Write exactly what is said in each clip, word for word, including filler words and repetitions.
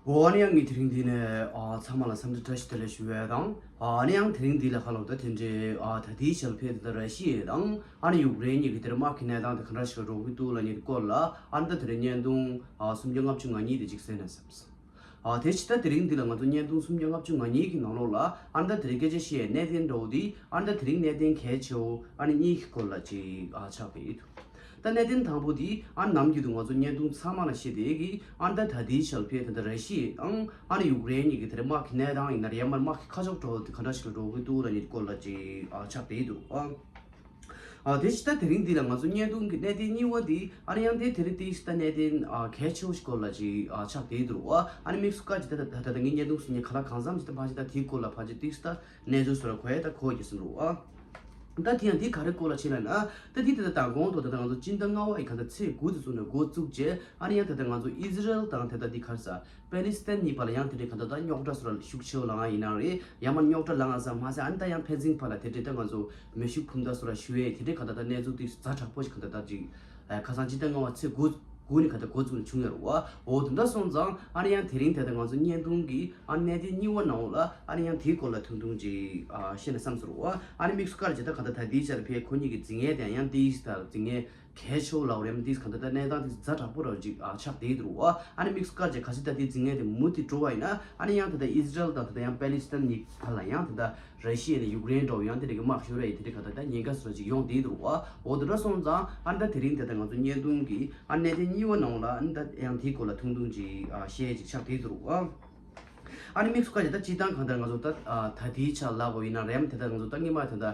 འོ་ཨ་ནི་ཡང་ངས་དེ་རིང་འདི་ནས་ཨ་ཚང་མ་ལ་འཚམས་འདྲི་བཀྲ་ཤིས་བདེ་ལེགས་ཞུ་ཡས་དང་། ཨ་ནི་ཡང་དེ་རིང་འདི་ལ་ཁ་ལོ་ད་དེ་འདྲའི་ཨ་ད་ལྟའི་ཆར་ཕེབས་ད་ལྟ་ར་ཤི་ཡ་དང་ཨ་ནི་ཡུཀ་རེན་གཉིས་ཀྱི་དེར་དམག་གི་གནས་སྟངས་དེ་ག་འདྲ་ཞིག་ལ་འགྲོ་གི་འདུག་ལབ་མཁན་དེ་སྐོར་ལ་ཨ་ནི་ད་དེ་རིང་བརྙན་ཐུང་ཨ་སུམ་བརྒྱ་ལྔ་བཅུ་ང་གཉིས་དེ་ཅིག་གསན་ན་བསམས། ཨ་དེ་ཕྱི་ད་དེ་རིང་འདི་ལ་ང་ཚོ་བརྙན་ཐུང་སུམ་བརྒྱ་ལྔ་བཅུ་ང་གཉིས་ཀྱི་ནང་ལོགས་ལ་ཨ་ནི་ད་དེ་རིང་སྐད་ཆ་བཤད་ཡས་གནད་དོན་འདྲ་བོ་དེ་ཨ་ནི་ད་དེ་རིང་གནད་དོན་གལ་ཆེ་བོ་ཨ་ནི་གཉིས་ཀྱི་སྐོར་ལ་ཅིག་ཨ་ཆགས་བསྡད་ཡོད་འདུག་ད་གནད་དོན་དང་པོ་དེ་ཨ་ནི་ནམ་རྒྱུན་དུ་ང་ཚོ་བརྙན་ཐུང་ཚང་མ་ལ་བཤད་བསྡད་ཀྱི་ཨ་ནི་ད་ད་ལྟའི་ཆར་ཕེབས་ད་ལྟ་ར་ཤི་ཡ་དང་ཨ་ནི་ཡུཀ་རེན་གཉིས་ཀྱི་དེར་དམག་གི་གནས་སྟངས་ཡིན་ན་རེད། ཡང་མིན་ན་དམག་གི་ཁ་ཕྱོགས་འགྲོ་བ་དེ་ག་འདྲ་ཞིག་ལ་འགྲོ་གི་འདུག་ལབ་མཁན་དེ་སྐོར་ལ་ཅིག་ཨ་ཆགས་བསྡད་ཡོད་འདུག་ཨ། ཨ་དེ་ཕྱི་ད་དེ་རིང་འདི་ལ་ང་ཚོ་བརྙན་ཐུང་གི་གནད་དོན་གཉིས་པ་འདི་ཨ་ནི་ཡང་དེ་དེ་རིང་དེ་ཕྱི་ད་གནད་དོན་ཨ་གལ་ཆེ་བོ་ཞིག་སྐོར་ལ་ཅིག་ཨ་ཆགས་བསྡད་ཡོད་འདུག་ཨ། ཨ་ནི་དམིགས་སུ་བཀར་ཅིག་ད་ད་ད་ད་ངའི་བརྙན་ཐུང་སུ་ཉིད་ག་ལ་གང་འཚམ་ཅིག་ད་ཕར་ཅིག་ད་དེའི་སྐོར་ལ་ཕར་ཅིག་དེ་ཕྱི་ད་གནས་ཚུལ་སོགས་ལ་གོ་ཡ་ད་གོ་རྒྱུ་བསམ་འདུག་ཨ། ད་དེ་ཡང་འདི་ག་རེ་སྐོར་ལ་བྱས་ལབ་ན། ད་འདི་ད་ལྟ་དང་གོང་དུ་ད་ལྟ་ང་ཚོ་སྤྱི་ཟླ་ལྔ་པ་ཡི་ག་ད་ཚེས་དགུ་དེ་ཚོ་ནས་འགོ་བཙུགས་རྗེས་ཨ་ནི་ཡང་ད་ལྟ་ང་ཚོ་ཨི་ཟི་རལ་དང་ད་ལྟ་འདི་ག་རེ་ཟ་པེ་ལི་སི་ཐན་གཉིས་བར་ལ་ཡང་དེ་འདྲའི་ག་ད་ད་རྙོག་དྲ་སོགས་ལ་ཤུགས་ཆེ་བོ་ལངས་ཡིན་ན་རེད། ཡང་མིན་རྙོག་དྲ་ལངས་ས་མ་ཟད་ཨ་ནི་ད་ཡང་ཕན་ཚུན་བར་ལ་དེ་འདྲའི་ད་ང་ཚོ་མེ་ཤུགས་འཕུར་མདའ་སོགས་ལ་ཞུ་ཡས་དེ་འདྲའི་ག་ད་ད་གནས་ཚུལ་དེ་ཛ་དྲག་པོ་ཞིག་ག་ད་ད་ཅིག་ཁ་སང་སྤྱི་ཟླ་ལྔ་པ་ཚེས་དགུ་དགུ་ནས་ག་ད་འགོ་བཙུགས་ནས་བྱུང་ཡོད་རེད་བ། འོ་དེ་འདྲ་སོང་ཙང་ཨ་ནི་ཡང་དེ་རིང་ད་ལྟ་ང་ཚོ་བརྙན་ཐུང་གི་ཨ་གནད་དོན་གཉིས་པ་ནང་ལ་ཨ་ནི་ཡང་དེའི་སྐོར་ལ་ཐུང་ཐུང་ཅིག་ཨ་བཤད་ན་བསམ་སོང་རེད་བ། ཨ་ནི་དམིགས་སུ་བཀར་བྱས་ད་ག་ད་ད་ལྟའི་ཆར་ཕེབས་ཁོ་གཉིས་ཀྱི་རྫིག་ངན་དེ་ཡང་དེའི་ད་རྫིག་ངན་གལ་ཆེ་བོ་ལབ་རེད། དེའི་ག་ད་ད་གནས་སྟངས་དེ་ཛ་དྲག་པོ་ར་ཅིག་ཨ་ཆགས་བསྡད་འདུག་བ། ཨ་ནི་དམིགས་སུ་བཀར་བྱས་གལ་སྲིད་ད་དེའི་རྫིག་ངན་དེ་མུ་མཐུད་འགྲོ་བ་ཡིན་ན་ཨ་ནི་ཡང་ད་ལྟ་ཨི་ཟི་རལ་དང་ད་ལྟ་ཡང་པེ་ལི་སི་ཐན་གཉིས་བར་ལ་ཡང་ད་ལྟ་ར་ཤི་ཡ་ནས་ཡུཀ་རེན་འགྲོ་ཡང་དེ་འདྲ་གི་དམག་ཤོར་ཡ་དེ་འདྲ་ག་ད་ད་ཉེན་ཁ་སོགས་ཅིག་ཡོང་བསྡད་འདུག་བ། འོ་དེ་འདྲ་སོང་ཙང་ཨ་ནི་ད་དེ་རིང་ད་ལྟ་ང་ཚོ་བརྙན་ཐུང་གི་ཨ་གནད་དོན་གཉིས་པ་ནང་ལ་ཨ་ནི་ད་ཡང་དེའི་སྐོར་ལ་ཐུང་ཐུང་ཅིག་ཨ་བཤད་ཅིག་ཆགས་བསྡད་འདུག་བ། ཨ་ནི་དམིགས་སུ་བཀར་བྱས་ད་སྤྱིར་བཏང་གང་ལྟར་ང་ཚོ་ད་ཨ་ད་ལྟའི་ཆར་ལབ་པ་ཡིན་ན་རེམ་དེ་ད་ང་ཚོ་ད་སྔོན་མ་ད་ད་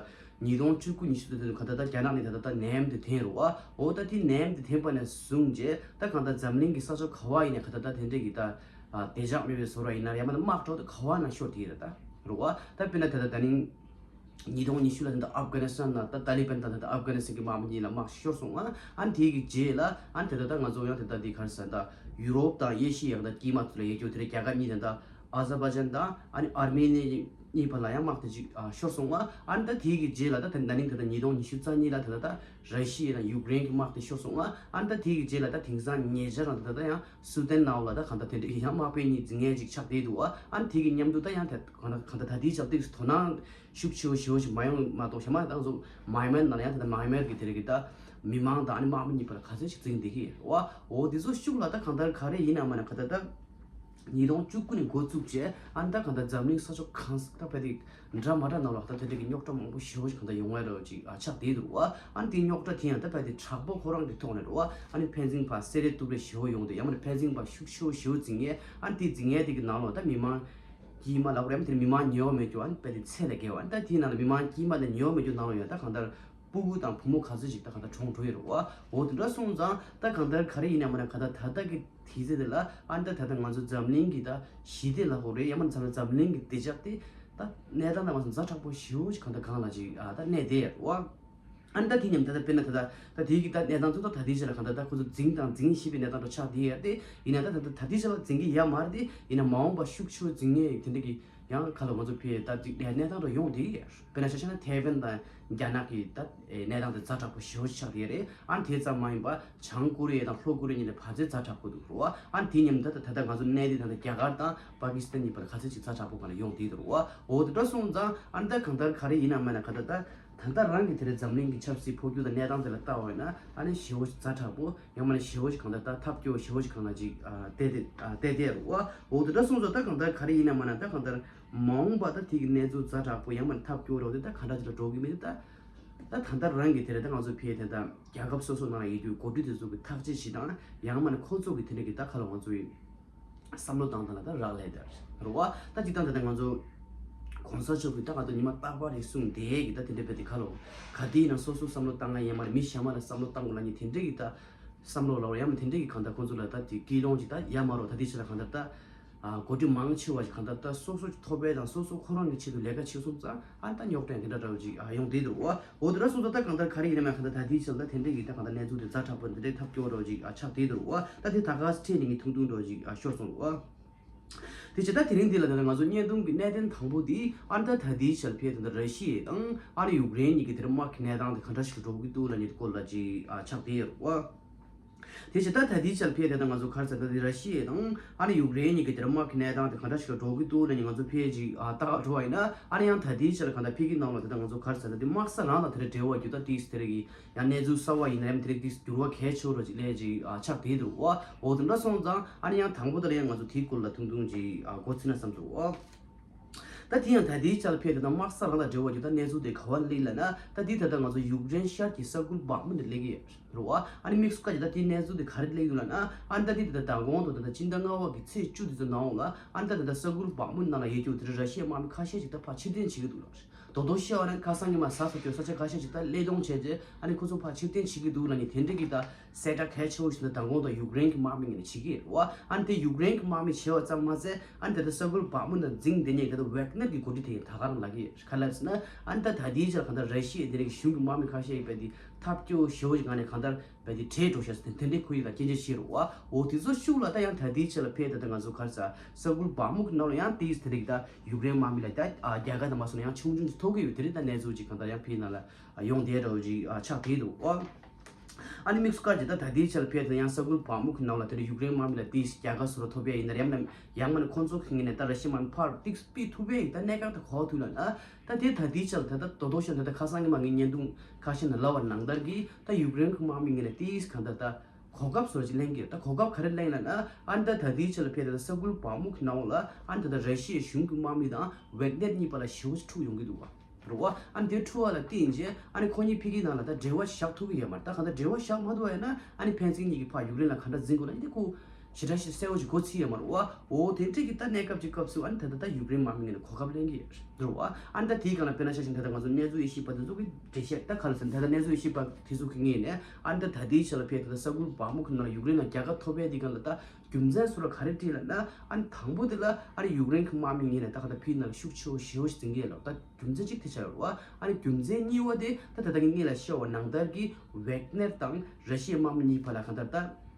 ཉིས་སྟོང་བཅུ་དགུ་ཉི་ཤུ་དེ་ག་ད་ད་རྒྱ་ནག་ནས་ད་ད་ད་ནད་ཡམས་དེ་ཐོན་རེད་བ། འོ་ད་དེ་ནད་ཡམས་དེ་ཐོན་པ་ནས་བཟུང་རྗེས་ད་གང་ལྟར་འཛམ་གླིང་གི་ས་ཕྱོགས་ག་བ་ཡིན་ནའི་ག་ད་ད་དེ་འདྲས་ཀྱི་ད་ཨ་བདེ་འཇགས་མེད་པའི་བཟོ་འདྲ་ཡིན་ན་ཡང་མིན་ན་དམག་འཁྲུག་ད་ག་བ་ན་ཤོར་བསྡད་ཡོད་རེད་ད་རེད་བ། ད་དཔེར་ན་ད་ད་ད་ནིང་ཉིས་སྟོང་ཉི་ཤུ་ལ་ད་ད་ཨབ་གྷ་ནི་སི་ཐན་ནང་ད་ཏཱ་ལི་བན་དང་ད་ད་ཨབ་གྷ་ནི་སི་ཐན་གྱི་དམག་མི་གཉིས་ལ་དམག་ཤོར་སོང་ང་། ཨ་ནི་དེ་གི་རྗེས་ལ་ཨ་ནི་ད་ད་ད་ང་ཚོ་ཡང་ད་ད་འདི་ག་རེ་ཟེར་ད་ཡུ་རོབ་དང་ཨེ་ཤི་ཡ་ཡང་ད་དཀྱིལ་མ་ཚོ་ལ་ཡོད་རྒྱུ་དེ་རེད། རྒྱ་གར་གཉིས་དང་ད་ཨ་ཛར་བྷ་ཇན་དང་ཨ་ནི་ཨར་མེ་ནི་གཉིས་བར་ལ་ཡང་དམག་དེ་ཅིག་ཨ་ཤོར་སོང་ང་། ཨ་ནི་ད་དེ་གི་རྗེས་ལ་ད་ད་ད་ནིང་ད་ད་ཉིས་སྟོང་ཉི་ཤུ་རྩ་གཉིས་ལ་ད་ད་ད་ར་ཤི་ཡ་དང་ཡུཀ་རེན་གྱི་དམག་དེ་ཤོར་སོང་ང་། ཨ་ནི་ད་དེ་གི་རྗེས་ལ་ད་དེང་སང་ཉེ་ཆར་རང་ད་ད་ད་ཡང་སུ་དན་ནང་ལ་ད་གང་ད་དེ་འདྲ་ཡང་དམག་དཔོན་གཉིས་རྫིག་ངན་ཅིག་ཆགས་བསྡད་འདུག་ཨ། ཨ་ནི་དེ་གི་མཉམ་དུ་ད་ཡང་ད་གང་ད་གང་ད་ད་དེའི་ཆར་ཏོག་ཙམ་དོ་སྣང་ཤུགས་ཆེ་བོ་ཞེ་བོ་ཞིག་མ་ཡོང་མ་གཏོགས་ཞེ་མ་ད་ང་ཚོ་མཱ་ཡན་མར་ནང་ལ་ཡང་ད་ད་མཱ་ཡན་མར་གི་དེ་རིང་གི་ད་མི་མང་དང་ཨ་ནི་དམག་མི་གཉིས་བར་ལ་ག་ཚོད་ཅིག་འཛིང་བསྡད་ཀྱི་ཡོད་རེད་བ། འོ་དེ་ཚོ་ཤུགས་ལ་ད་གང་ལྟར་ག་རེ་ཡིན་ན་མ་ན་ག་ད་ད་ཉིས་སྟོང་བཅུ་དགུ་ནས་འགོ་བཙུགས་རྗེས་ཨ་ནི་ད་གང་ལྟར་འཛམ་གླིང་ས་ཕྱོགས་གང་ས་ད་ཕ་དེ་འདྲ་མ་འདྲ་ནང་ལ་ད་དེ་འདྲ་གི་རྙོག་དྲ་མང་པོ་ཞེ་བོ་ཞིག་གང་ལྟར་ཡོང་བ་རེད་ཅིག་ཨ་ཆགས་བསྡད་འདུག་བ། ཨ་ནི་དེ་རྙོག་དྲ་དེ་ཡང་ད་ཕ་དེ་དྲག་པོ་ཁོ་རང་གི་ཐོག་ནས་རེད་བ། ཨ་ནི་ཕན་ཚུན་བར་བསད་རེས་གཏུབ་རེས་ཞེ་བོ་ཡོང་དུས་ཡང་མ་ནི་ཕན་ཚུན་བར་ཤུགས་ཆེ་བོ་ཞེ་བོ་འཛིང་ངེས། ཨ་ནི་དེ་འཛིང་ངེས་དེ་གི་ནང་ལོགས་ད་མི་མང་དཀྱུས་མ་ལབ་རེད་མ་དེ་མི་མང་ཉེ་བ་མེད་རྒྱུ་ཨ་ནི་དཔེ་དེ་ཚད་ལས་བརྒལ་བ། ཨ་ནི་ད་དེའི་ནང་ལ་མི་མང་དཀྱུས་མ་དང་ཉེ་བ་མེད་རྒྱུ་ནང་ལོགས་ཡང་ད་གང་ལྟར་སྤུ་གུ་དང་བུ་མོ་ག་ཚོད་ཅིག་ད་གང་ལྟར་གྲོངས་འགྲོ་ཡི་རེད་བ། འོ་དེ་འདྲ་སོང་ཙང་ད་གང་ལྟར་ག་རེ་ཡིན་ན་མ་ན་ག་ད་ད་ལྟ་གི་དུས་ཚོད་དེ་ལ་ཨ་ནི་ད་ད་ལྟ་ང་ཚོ་འཛམ་གླིང་གི་ད་ཞི་བདེ་ལབ་དགོས་རེད་ཡང་མ་ན་འཛམ་འཛམ་གླིང་གི་བདེ་འཇགས་དེ་ད་གནས་སྟངས་ད་ང་ཚོ་ཛ་དྲག་པོ་ཞེ་བོ་ཞིག་གང་ལྟར་གང་ལ་ཅིག་ཨ་ད་གནས་བསྡད་ཡོད་རེད་བ། ཨ་ནི་ད་དེ་མཉམ་ད་ད་དཔེར་ན་ད་ད་ད་དེའི་གི་ད་གནས་སྟངས་ཚོ་ད་ད་ལྟའི་ཆ་ལ་གང་ལྟར་ད་ཁོ་ཚོ་འཛིང་དང་འཛིང་བཞིན་པའི་གནས་སྟངས་འདྲ་ཆགས་བསྡད་ཡོད་དེ། ཡིན་ན་ད་ད་ད་ལྟའི་ཆ་ལ་འཛིང་གི་ཡ་མ་རེད་དེ། ཡིན་ན་མ་འོངས་པ་ཤུགས་ཆེ་བོ་འཛིང་ངེས་དེ་འདྲ་གི་ཡང་ཁ་ལོ་ང་ཚོ་ཕི་ད་ཅིག་གནས་སྟངས་འདྲ་ཡོང་བསྡད་ཡོད། དཔེར་ན་ཆ་བཞག་ན་ཐའེ་ཝན་དང་རྒྱ་ནག་གི་ད་གནས་སྟངས་དེ་ཛ་དྲག་པོ་ཞེ་བོ་ཞིག་ཆགས་བསྡད་ཡོད་རེད། ཨ་ནི་དེ་ཙམ་མ་ཡིན་པ་བྱང་ཀོ་རི་ཡ་དང་ལྷོ་ཀོ་རི་ཡ་གཉིས་ནས་བར་ཚད་ཛ་དྲག་པོ་འདུག་རེད་བ། ཨ་ནི་དེ་མཉམ་ད་ད་ད་ད་ང་ཚོ་གནས་དེ་ད་ད་རྒྱ་གར་དང་པ་ཀི་སི་ཐན་གཉིས་བར་ག་ཚོད་ཅིག་ཛ་དྲག་པོ་ག་ལ་ཡོང་བསྡད་འདུག་རེད་བ། འོ་དེ་འདྲ་སོང་ཙང་ཨ་ནི་ད་གང་ལྟར་ག་རེ་ཡིན་ན་མ་ན་ག་ད་ད། ད་ལྟ་རང་གི་དེ་རིང་འཛམ་གླིང་གི་ཆབ་སྲིད་འཕོ་འགྱུར་དང་གནས་སྟངས་དེ་ལ་ལྟ་བ་ཡིན་ན་ཨ་ནི་ཞེ་བོ་ཞིག་ཛ་དྲག་པོ་ཡང་མ་ནི་ཞེ་བོ་ཞིག་གང་ལྟར་ད་ཐབས་སྐྱོ་བོ་ཞེ་བོ་ཞིག་གང་ལ་ཅིག་ཨ་བལྟས་ཏེ་ཨ་བལྟས་ཏེ་རུ་བ། འོ་དེ་འདྲ་སོང་ཙང་ད་གང་ལྟར་ག་རེ་ཡིན་ན་མ་ན་ད་གང་ལྟར་མ་འོངས་པ་ད་དེ་གི་གནས་ཚུལ་ཛ་དྲག་པོ་ཡང་མ་ནི་ཐབས་སྐྱོ་བོ་རོགས་དེ་ད་གང་འདྲ་ཅིག་ལ་འགྲོ་གི་མིན་ད། ད་ད་ལྟ་རང་གི་དེ་རིང་ད་ང་ཚོ་ཕེ་དེ་ད་རྒྱལ་ཁབ་སོ་སོ་ནང་ལ་ཡོད་རྒྱུ་འགོ་ཁྲིད་དེ་ཚོ་གི་ཐག་གཅོད་བྱེད་སྟངས་ཡང་མ་ནི་ཁོ་ཚོ་གི་དེ་རིང་གི་ད་ཁ་ལ་ང་ཚོ་ཡི་བསམ་བློ་བཏང་སྟངས་ལ་ད་རག་ལས་དེ་རེད་བ། ད་ཅིག་ད་ད་ད་ང་ཚོ་གོང་ས་མཆོག་གིས་ད་ང་ཚོ་ཉི་མ་རྟག་པར་རེ་གསུངས་བསྡད་ཀྱི་ད་དེ་འདྲ་བས་དེ་ཁ་ལོ་ག་དེ་ཡིན་ན་སོ་སོ་བསམ་བློ་བཏང་ང་ཡན་མ་རེད་མི་གཞན་མ་ལ་བསམ་བློ་བཏང་དགོས་ལ་ཉི་དེ་འདྲ་གི་ད་བསམ་བློ་ལ་བ་ཡང་མ་དེ་འདྲ་གི་གང་ད་ཁོང་ཚོ་ལ་ད་དེ་སྐྱིད་ལོང་ཅིག་ད་ཡ་མ་རོ་ད་དེ་ཕྱི་ལ་གང་ད་ད་ཨ་འགོ་ཁྲིད་མང་ཆེ་བ་ཞིག་གང་ད་ད་སོ་སོ་ཐོབ་པའི་དང་སོ་སོ་ཁོ་རང་གི་ཆེད་དུ་ལས་ཀ་བྱེད་སོང་ཙང་ཨ་ད་རྙོག་དྲ་དེ་འདྲ་འདྲ་བོ་ཅིག་ཨ་ཡོང་བསྡད་འདུག་བ། འོ་དེ་འདྲ་སོང་ཙང་ད་གང་ལྟར་ག་རེ་ཡིན་ན་མ་གང་ལྟར་ད་དེའི་ཆེད་ལ་དེ་འདྲ་ཡིན་ད་གང་ལྟར་གནས་ཚུལ་དེ་ཛ་དྲག་པོ་དེ་འདྲའི་ཐབས་སྐྱོ་བོ་འདྲ་བོ་ཅིག་ཨ་ཆགས་བསྡད་འདུག་བ། ད་དེ་ད་ག་སེ་འཕྲད་ནས་ངས་ཐུང་ཐུང་འདྲ་བོ་ཅིག་ཨ་ཤོར་སོང་འདུག་བ། དེ་བྱས་ད་དེ་རིང་འདི་ལ་ད་ལྟ་ང་ཚོ་བརྙན་ཐུང་གི་གནད་དོན་དང་པོ་དེ་ཨ་ད་ད་དེའི་ཆེད་ལ་ཕེབས་ད་ལྟ་ར་ཤི་ཡ་དང་ཨ་ནི་ཡུཀ་རེན་གཉིས་ཀྱི་དེར་དམག་གི་གནས་སྟངས་དེ་ག་འདྲ་ཞིག་འགྲོ་གི་འདུག་ལབ་མཁན་དེ་སྐོར་ལ་ཅིག་ཨ་ཆགས་བསྡད་ཡོད་རེད་བ། དེ་བྱས་ད་ད་ལྟའི་ཆར་ཕེ་དེ་ད་ང་ཚོ་ག་རེ་ཟེར་ད་དེ་ར་ཤི་ཡ་དང་ཨ་ནི་ཡུཀ་རེན་གཉིས་ཀྱི་དེ་ར་དམག་གི་གནས་སྟངས་དེ་ག་འདྲ་ཞིག་ལ་འགྲོ་གི་འདུག་ལབ་ནས་ང་ཚོ་ཕེ་ཅིག་ཨ་ལྟ་ག་འགྲོ་བ་ཡིན་ན། ཨ་ནི་ཡང་ད་ལྟའི་ཆར་གང་ལྟར་ཕེ་གི་ནང་ལ་དེ་ད་ང་ཚོ་ག་རེ་ཟེར་ད་དེ་དམག་ས་རང་དང་དེ་ར་འབྲེལ་བ་རྒྱུ་ད་ཏིས་དེ་ར་གི་ཡང་གནས་ཚུལ་གསར་བ་ཡིན་ན་ཡང་དེ་རིགས་ཏིས་འགྱུར་བ་གལ་ཆེ་བོ་ར་ཅིག་ལས་ཅིག་ཨ་ཆགས་བསྡད་འདུག་བ། འོ་དེ་འདྲ་སོང་ཙང་ཨ་ནི་ཡང་དང་པོ་དེ་ལ་ཡང་ང་ཚོ་དེའི་སྐོར་ལ་ཐུང་ཐུང་ཅིག་ཨ་འགོ་ཚུགས་ན་བསམ་འདུག་བ། ད་དེ་ཡང་ད་ལྟའི་ཆར་ཕེ་དེ་ད་དམག་ས་རང་དང་འབྲེལ་བ་རྒྱུ་ད་གནས་ཚུལ་དེ་ག་བ་སླེབས་ལབ་ན། ད་དེ་ད་ལྟ་ང་ཚོ་ཡུཀ་རེན་ཤར་གྱི་ས་ཁུལ་བག་མུ་དེ་སླེབས་ཀྱི་ཡོད་རེད་བ། ཨ་ནི་དམིགས་སུ་བཀར་གྱི་ད་དེའི་གནས་ཚུལ་དེ་ག་རེ་སླེབས་འདུག་ལབ་ན། ཨ་ནི་ད་དེ་ད་ལྟ་མདང་དགོང་དང་ད་ལྟ་སྤྱི་ཟླ་ལྔ་པ་གི་ཚེས་བཅུ་དེ་ཚོ་ནང་ལ་ཨ་ནི་ད་ད་ལྟ་ས་ཁུལ་བག་མུ་ནང་ལ་ཡོད་རྒྱུ་དེ་ར་ཤི་ཡའི་དམག་མི་ཁ་ཤས་ཤིག་ད་ཕར་ཕྱིར་འཐེན་བྱེད་ཀྱི་འདུག་ལབ་རེད། དོ་དོ་ཤི་བ་ནི་ཁ་སང་ཉི་མ་ཟ་ས་ཁྱོད་ས་ཆ་ཁ་ཤས་ཤིག་ད་གློད་གཏོང་བྱས་རྗེས་ཨ་ནི་ཁོ་ཚོ་ཕར་ཕྱིར་འཐེན་བྱེད་ཀྱི་འདུག་ལབ་ནི་དེ་འདྲ་གི་ད་གསལ་བསྒྲགས་གལ་ཆེ་བོ་ཞིག་ད་མདང་དགོང་དང་ཡུཀ་རེན་གྱི་དམག་མི་ངོས་ནས་བྱེད་ཀྱི་ཡོད་རེད་བ། ཨ་ནི་དེ་ཡུཀ་རེན་གྱི་དམག་མི་བྱས་པ་ཙམ་མ་ཟད་ཨ་ནི་དེ་ལྟར་ས་ཁུལ་བག་མུ་ནང་འཛིང་བསྡད་མཁན་དེ་ལྟར་ཝེག་ནར་གྱི་འགོ་ཁྲིད་དེ་ཡང་ད་ག་རང་ལབ་ཀྱི་ཡོད་རེད། ག་རེ་ལབ་ཟེར་ན་ཨ་ནི་ད་ད་ལྟའི་ཆར་གང་ལྟར་ར་ཤི་ཡའི་དེ་རིང་གཞུང་གི་དམག་མི་ཁ་ཤས་ཡིན་པ་དེ་འཐབ་སྐྱོ་ཞེ་བོ་ཞིག་ངང་ནས་གང་ལྟར་བས་དེ་བྲོས་འགྲོ་ཤག་ཟེར་དེ་འདྲའི་ཁོ་ཡིས་ད་སྐྱོན་བརྗོད་བྱས་རེད་བ། འོ་དེ་ཚོ་ཤུགས་ལ་ད་ཡང་ད་ལྟའི་ཆར་ལ་ཕེ་ད་ད་ང་ཚོ་ག་རེ་ཟེར་ས་ཁུལ་བག་མུ་གི་ནང་ལ་ཡང་དེ་དེ་རིགས་ད་ཡུཀ་རེན་དམག་མི་ལ་ད་ཨ་རྒྱལ་ཁ་དང་མ་སོང་ན་ཡང་ཆུང་ཆུང་ཅིག་ཐོབ་ཀྱི་ཡོད། དེ་རིགས་ད་གནས་ཚུལ་ཅིག་གང་ལྟར་ཡང་ཕེ་ནང་ལ་ཡོང་བསྡད་འདྲ་བོ་ཅིག་ཆགས་བསྡད་འདུག་ཨ། ཨ་ནི་དམིགས་སུ་བཀར་གྱི་ད་ད་ལྟའི་ཆར་ལ་ཕེ་ད་ཡང་ས་ཁུལ་བག་མུ་གི་ནང་ལ་དེ་རིགས་ཡུཀ་རེན་དམག་མི་ལ་དེ་རྒྱལ་ཁ་སོགས་ལ་ཐོབ་ཡ་ཡིན་ན་ཡང་ན་ཡང་མིན་ན་ཁོང་ཚོ་གི་ངོས་ནས་ད་ར་ཤི་ཡ་དམག་མི་ཕར་ཏིག་སྤི་ཐུབ་པའི་ད་གནད་འགག་ད་གོ་ཐུབ་ལ་ན། ད་དེ་ད་ལྟའི་ཆར་ད་ལྟ་དོ་དོ་ཤ་ད་ལྟ་ཁ་སང་ཉི་མ་ངའི་བརྙན་ཐུང་ཁ་ཤས་ནང་ལབ་པ་ནང་ལྟར་གྱི་ད་ཡུཀ་རེན་གྱི་དམག་མི་ངོས་ནས་ཏིས་གང་ལྟར་ད་གོ་སྐབས་བཟོ་ཅིག་ལེན་གྱི་ད་གོ་སྐབས་ག་རེ་ལེན་ལབ་ན། ཨ་ནི་ད་ད་ལྟའི་ཆར་ལ་ཕེ་ད་ལྟ་ས་ཁུལ་བག་མུ་གི་ནང་ལ་ཨ་ནི་ད་ལྟ་ར་ཤི་ཡའི་གཞུང་གི་དམག་མི་དང་ཝེག་ནེར་གཉིས་བར་ལ་ཞི་བོ་ཞིག་འཁྲུག་ཡོང་གི་འདུག་བ། རེད་བ། ཨ་ནི་དེ་འཁྲུག་པ་ལ་བརྟེན་བྱས་ཨ་ནི་ཁོ་གཉིས་ཕ་གིའི་ནང་ལ་ད་འབྲེལ་བ་བཞག་ཐུབ་ཀྱི་ཡོད་མ་རེད། ད་གང་ལྟར་འབྲེལ་བ་བཞག་མ་ཐུབ་པ་ཡིན་ན་ཨ་ནི་ཕན་ཚུན་གཉིས་ཀྱིས་ཕར་ཡུཀ་རེན་ལ་ག་འདྲ་འཛིང་དགོས་ན་ཨ་ནི་དེ་ཁོ་ཞེ་དྲག་ཞིག་གསལ་བོ་ཞིག་གོ་ཚིག་ཡོད་མ་རེད་བ། འོ་དེ་འདྲ་གི་ད་གནས་སྐབས་ཀྱི་སྐབས་སུ་ཨ་ནི་ད་ལྟ་ད་ཡུཀ་རེན་དམག་མི་ངོས་ནས་གོ་སྐབས་ལེན་གྱི་ཡོད་རེད་བ། ཨ་ནི་ད་དེའི་སྒང་ལ་དཔེར་ན་ཆ་བཞག་ན་ད་ལྟ་ང་ཚོ་གནས་ཚུལ་དབྱེ་ཞིབ་པ་དེ་ཚོ་གི་འགྲེལ་བཤད་ད་ག་ལ་ཟེར་ན་ད་ལྟ་གནས་ཚུལ་དབྱེ་ཞིབ་པ་དེ་ཚོ་གི་ངོས་ནས་ཨ་ནི་ད་ད་ལྟའི་ཆ་ལ་ཕེ་ད་ལྟ་ས་ཁུལ་བག་མུ་གི་ནང་ལ་ཡུཀ་རེན་ལ་རྒྱལ་ཁ་ཐོབ་པའི་དེའི་སྒང་ལ་ད་རྒྱུ་མཚན་སུ་ལ་ག་རེ་བྲིས་ལབ་ན། ཨ་ནི་དང་པོ་དེ་ལ་ཨ་ནི་ཡུཀ་རེན་གྱི་དམག་མི་ངོས་ནས་ད་ག་ད་ཕ་གིའི་ནང་ལ་ཤུགས་ཆེ་བོ་ཞེ་བོ་ཞིག་འཛིང་གི་ཡོད་ལ། ད་རྒྱུ་མཚན་གཅིག་དེ་ཆགས་ཡོད་རེད་བ། ཨ་ནི་རྒྱུ་མཚན་གཉིས་པ་དེ་ད་ད་ལྟ་ངས་སྔོན་ལ་བཤད་པ་ནང་ལྟར་གྱི་ཝེག་ནེར་དང་ར་ཤི་ཡའི་དམག་མི་གཉིས་བར་ལ་གང་ལྟར་ད་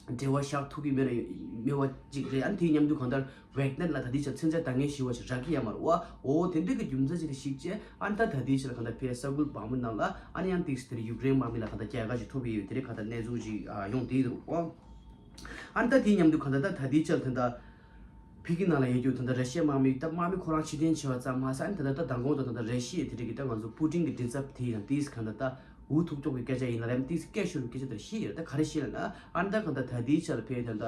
འབྲེལ་བ་བཞག་ཐུབ་ཀྱི་མེད་ན་མེད་པ་གཅིག་རེད། ཨ་ནི་དེའི་མཉམ་དུ་གང་ལྟར་ཝེག་ནེར་ལ་ད་ལྟའི་ཆར་མཚོན་ཆ་འདང་ངེས་ཞེ་བོ་ཞིག་རག་གི་ཡོད་མ་རེད་བ། འོ་དེ་འདྲ་གི་རྒྱུ་མཚན་ཞིག་ལ་གཞིགས་བྱས་ཨ་ནི་ད་ད་ལྟའི་ཆར་གང་ལྟར་ཕེ་ས་ཁུལ་བག་མུ་ནང་ལ་ཨ་ནི་ཡང་ཏིག་སི་དེར་ཡུཀ་རེན་དམག་མི་ལ་གང་ལྟར་རྒྱལ་ཁ་ཞིག་ཐོབ་ཡོད་དེ་རེད། གང་ལྟར་གནས་ཚུལ་ཞིག་ཡོང་བསྡད་འདུག་བ། ཨ་ནི་ད་དེའི་མཉམ་དུ་གང་ལྟར་ད་ད་ལྟའི་ཆར་ད་ལྟ་ཕ་གི་ནང་ལ་ཡོད་རྒྱུ་ད་ལྟ་ར་ཤི་ཡའི་དམག་མི་ད་དམག་མི་ཁོ་རང་ཕྱིར་འཐེན་བྱས་པ་ཙམ་མ་ཟད་ཨ་ནི་ད་ལྟ་ད་མདང་དགོང་དང་ད་ལྟ་ར་ཤི་ཡའི་དེ་རིགས་ཀྱི་ད་ང་ཚོ་པུ་ཏིན་གྱི་མགྲིན་ཚབ་དེ་ཡང་ཏིས་གང་ལྟར་ད་འུ་ཐུག་ཐོག་གི་སྐད་ཆ་ཡིན་ན་རེད། ཏིས་སྐད་ཤོར་བའི་སྐད་ཆ་དེ་ཤེས་ཡོད། ད་ག་རེ་ཤེས་ལབ་ན་ཨ་ནི་ད་གང་ལྟར་ད་ལྟའི་ཆར་ཕེ་ད་ལྟ་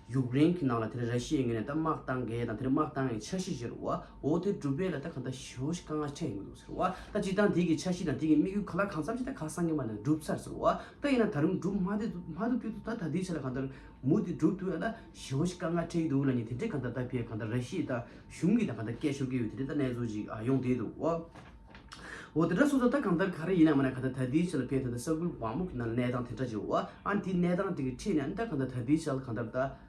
ཡུཀ་རེན་གྱི་ནང་ལ་དེ་ར་ཤི་ཡའི་ངོས་ནས་ད་དམག་བཏང་གི་ད་དེ་ར་དམག་བཏང་ཡའི་འཆར་གཞི་ཞིག་རེད་བ། འོ་དེ་འགྲུབ་པ་ལ་ད་གང་ལྟར་ཞེ་པོ་ཞིག་དཀའ་ངལ་འཕྲད་ཡོང་གི་འདུག་ཟེར་བ། ད་སྤྱིར་བཏང་དེ་གི་འཆར་གཞི་དང་དེ་གི་དམིགས་ཡུལ་ག་ལ་གང་འཚམ་ཞིག་ད་ཁ་སང་ཉི་མ་ནས་འགྲུབ་ཚར་ཟེར་བ། ད་ཡིན་ན་ད་རུང་འགྲུབ་མ་ཐུབ་མ་ཐུབ་རྒྱུ་དུ་ད་ད་ལྟའི་ཆ་ལ་གང་ལྟར་མུ་མཐུད་འགྲུབ་ཐུབ་ཡ་ད་ཞེ་པོ་ཞིག་དཀའ་ངལ་འཕྲད་ཀྱི་འདུག་ལབ་ནས་དེ་འདྲའི་གང་ལྟར་ད་ཕེ་གང་ལྟར་ར་ཤི་ཡའི་ད་གཞུང་གི་ད་གང་ལྟར་སྐད་ཤོར་གི་ཡོད་དེ་འདྲའི་ད་གནས་ཚུལ་ཅིག་ཡོང་བསྡད་འདུག་བ། འོ་དེ་འདྲ་སོང་ཙང་ད་གང་ལྟར་ག་རེ་ཡིན་ན་མིན་ན་གང་ལྟར་ད་ལྟའི་ཆ་ལ་ཕེ་ད་ལྟ་ས་ཁུལ་བག་མུ་གི་ནང་ལ་གནས་སྟངས་དེ་འདྲ་ཅིག་ཡོད་བ། ཨ་ནི་དེའི་གནས་སྟངས་དེ་གི་ཁྲིད་ནས་ཨ་ནི་ད་གང་ལྟར་ད་ལྟའི་ཆ་ལ་གང་ལྟར་ད་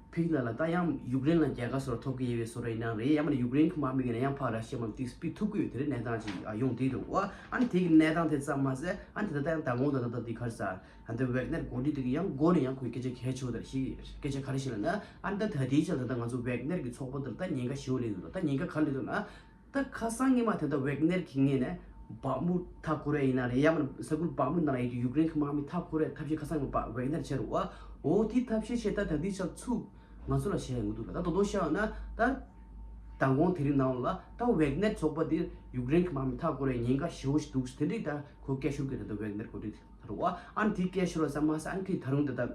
ཕ་གི་ནང་ལ་ད་ཡང་ཡུཀ་རེན་ལ་རྒྱལ་ཁ་སོགས་ཐོབ་ཀྱི་ཡོད་པའི་བཟོ་འདྲ་ཡིན་ནའང་རེད། ཡང་མིན་ན་ཡུཀ་རེན་གྱི་དམག་མི་ངོས་ནས་ཡང་ཕར་ར་ཤི་ཡའི་དམག་མི་ཏིག་སྤི་ཐུབ་ཀྱི་ཡོད་དེ་འདྲའི་གནས་སྟངས་ཅིག་ཡོང་བསྡད་འདུག་བ། ཨ་ནི་དེ་གི་གནས་སྟངས་དེ་ཙམ་མ་ཟད་ཨ་ནི་ད་ལྟ་ད་ཡང་མདང་དགོང་དང་ད་ལྟ་དེ་ག་རེ་ཟེར་ཨ་ནི་ཝེག་ནེར་འགོ་ཁྲིད་དེ་གི་ཡང་འགོ་ནས་ཡང་ཁོས་སྐད་ཆ་གལ་ཆེ་བོ་དེ་ཞིག་སྐད་ཆ་ག་རེ་ཞིག་ལབ་ན། ཨ་ནི་ད་ད་ལྟའི་ཆར་ད་ལྟ་ང་ཚོ་ཝེག་ནེར་གྱི་ཚོགས་པ་དེར་ད་ཉེན་ཁ་ཞེ་པོ་སླེབས་འདུག་ད་ཉེན་ཁ་ག་རེ་སླེབས་འདུག་ན། ད་ཁ་སང་ཉི་མ་དེ་ད་ཝེག་ནེར་གྱི་ངོས་ནས་བག་མུ་མཐའ་བསྐོར་ཡ་ཡིན་ན་རེད། ཡང་མིན་ས་ཁུལ་བག་མུ་ནང་ལ་ཡོད་ཀྱི་ཡུཀ་རེན་གྱི་དམག་མི་མཐའ་བསྐོར་ཡ་ཐབས་ཤེས་ཁ་སང་ཉི་མ་ཝེག་ནེར་བྱས་རེད་བ། འོ་དེ་ཐབས་ཤེས་བྱས་ད་ད་ལྟའི་ཆར་ཚུར་ང་ཚོ་ལ་བྱས་ཡོང་གི་འདུག་ལ། ད་དོ་དོ་བཤད་ཡོང་ན་ད་མདང་དགོང་དེ་རིང་ནང་ལ་ད་ཝེག་ནེར་ཚོགས་པ་དེར་ཡུཀ་རེན་གྱི་དམག་མི་མཐའ་བསྐོར་ཡ་ཉེན་ཁ་ཞེ་པོ་ཞིག་འདུག་དེ་འདྲའི་ད་ཁོ་སྐད་ཤོར་གི་རེད། ད་ཝེག་ནེར་འགོ་ཁྲིད་དེ་རེད་བ། ཨ་ནི་དེ་སྐད་ཤོར་བ་ཙམ་མ་ཟད་ཨ་ནི་ཁོས་ད་རུང་ད་ད།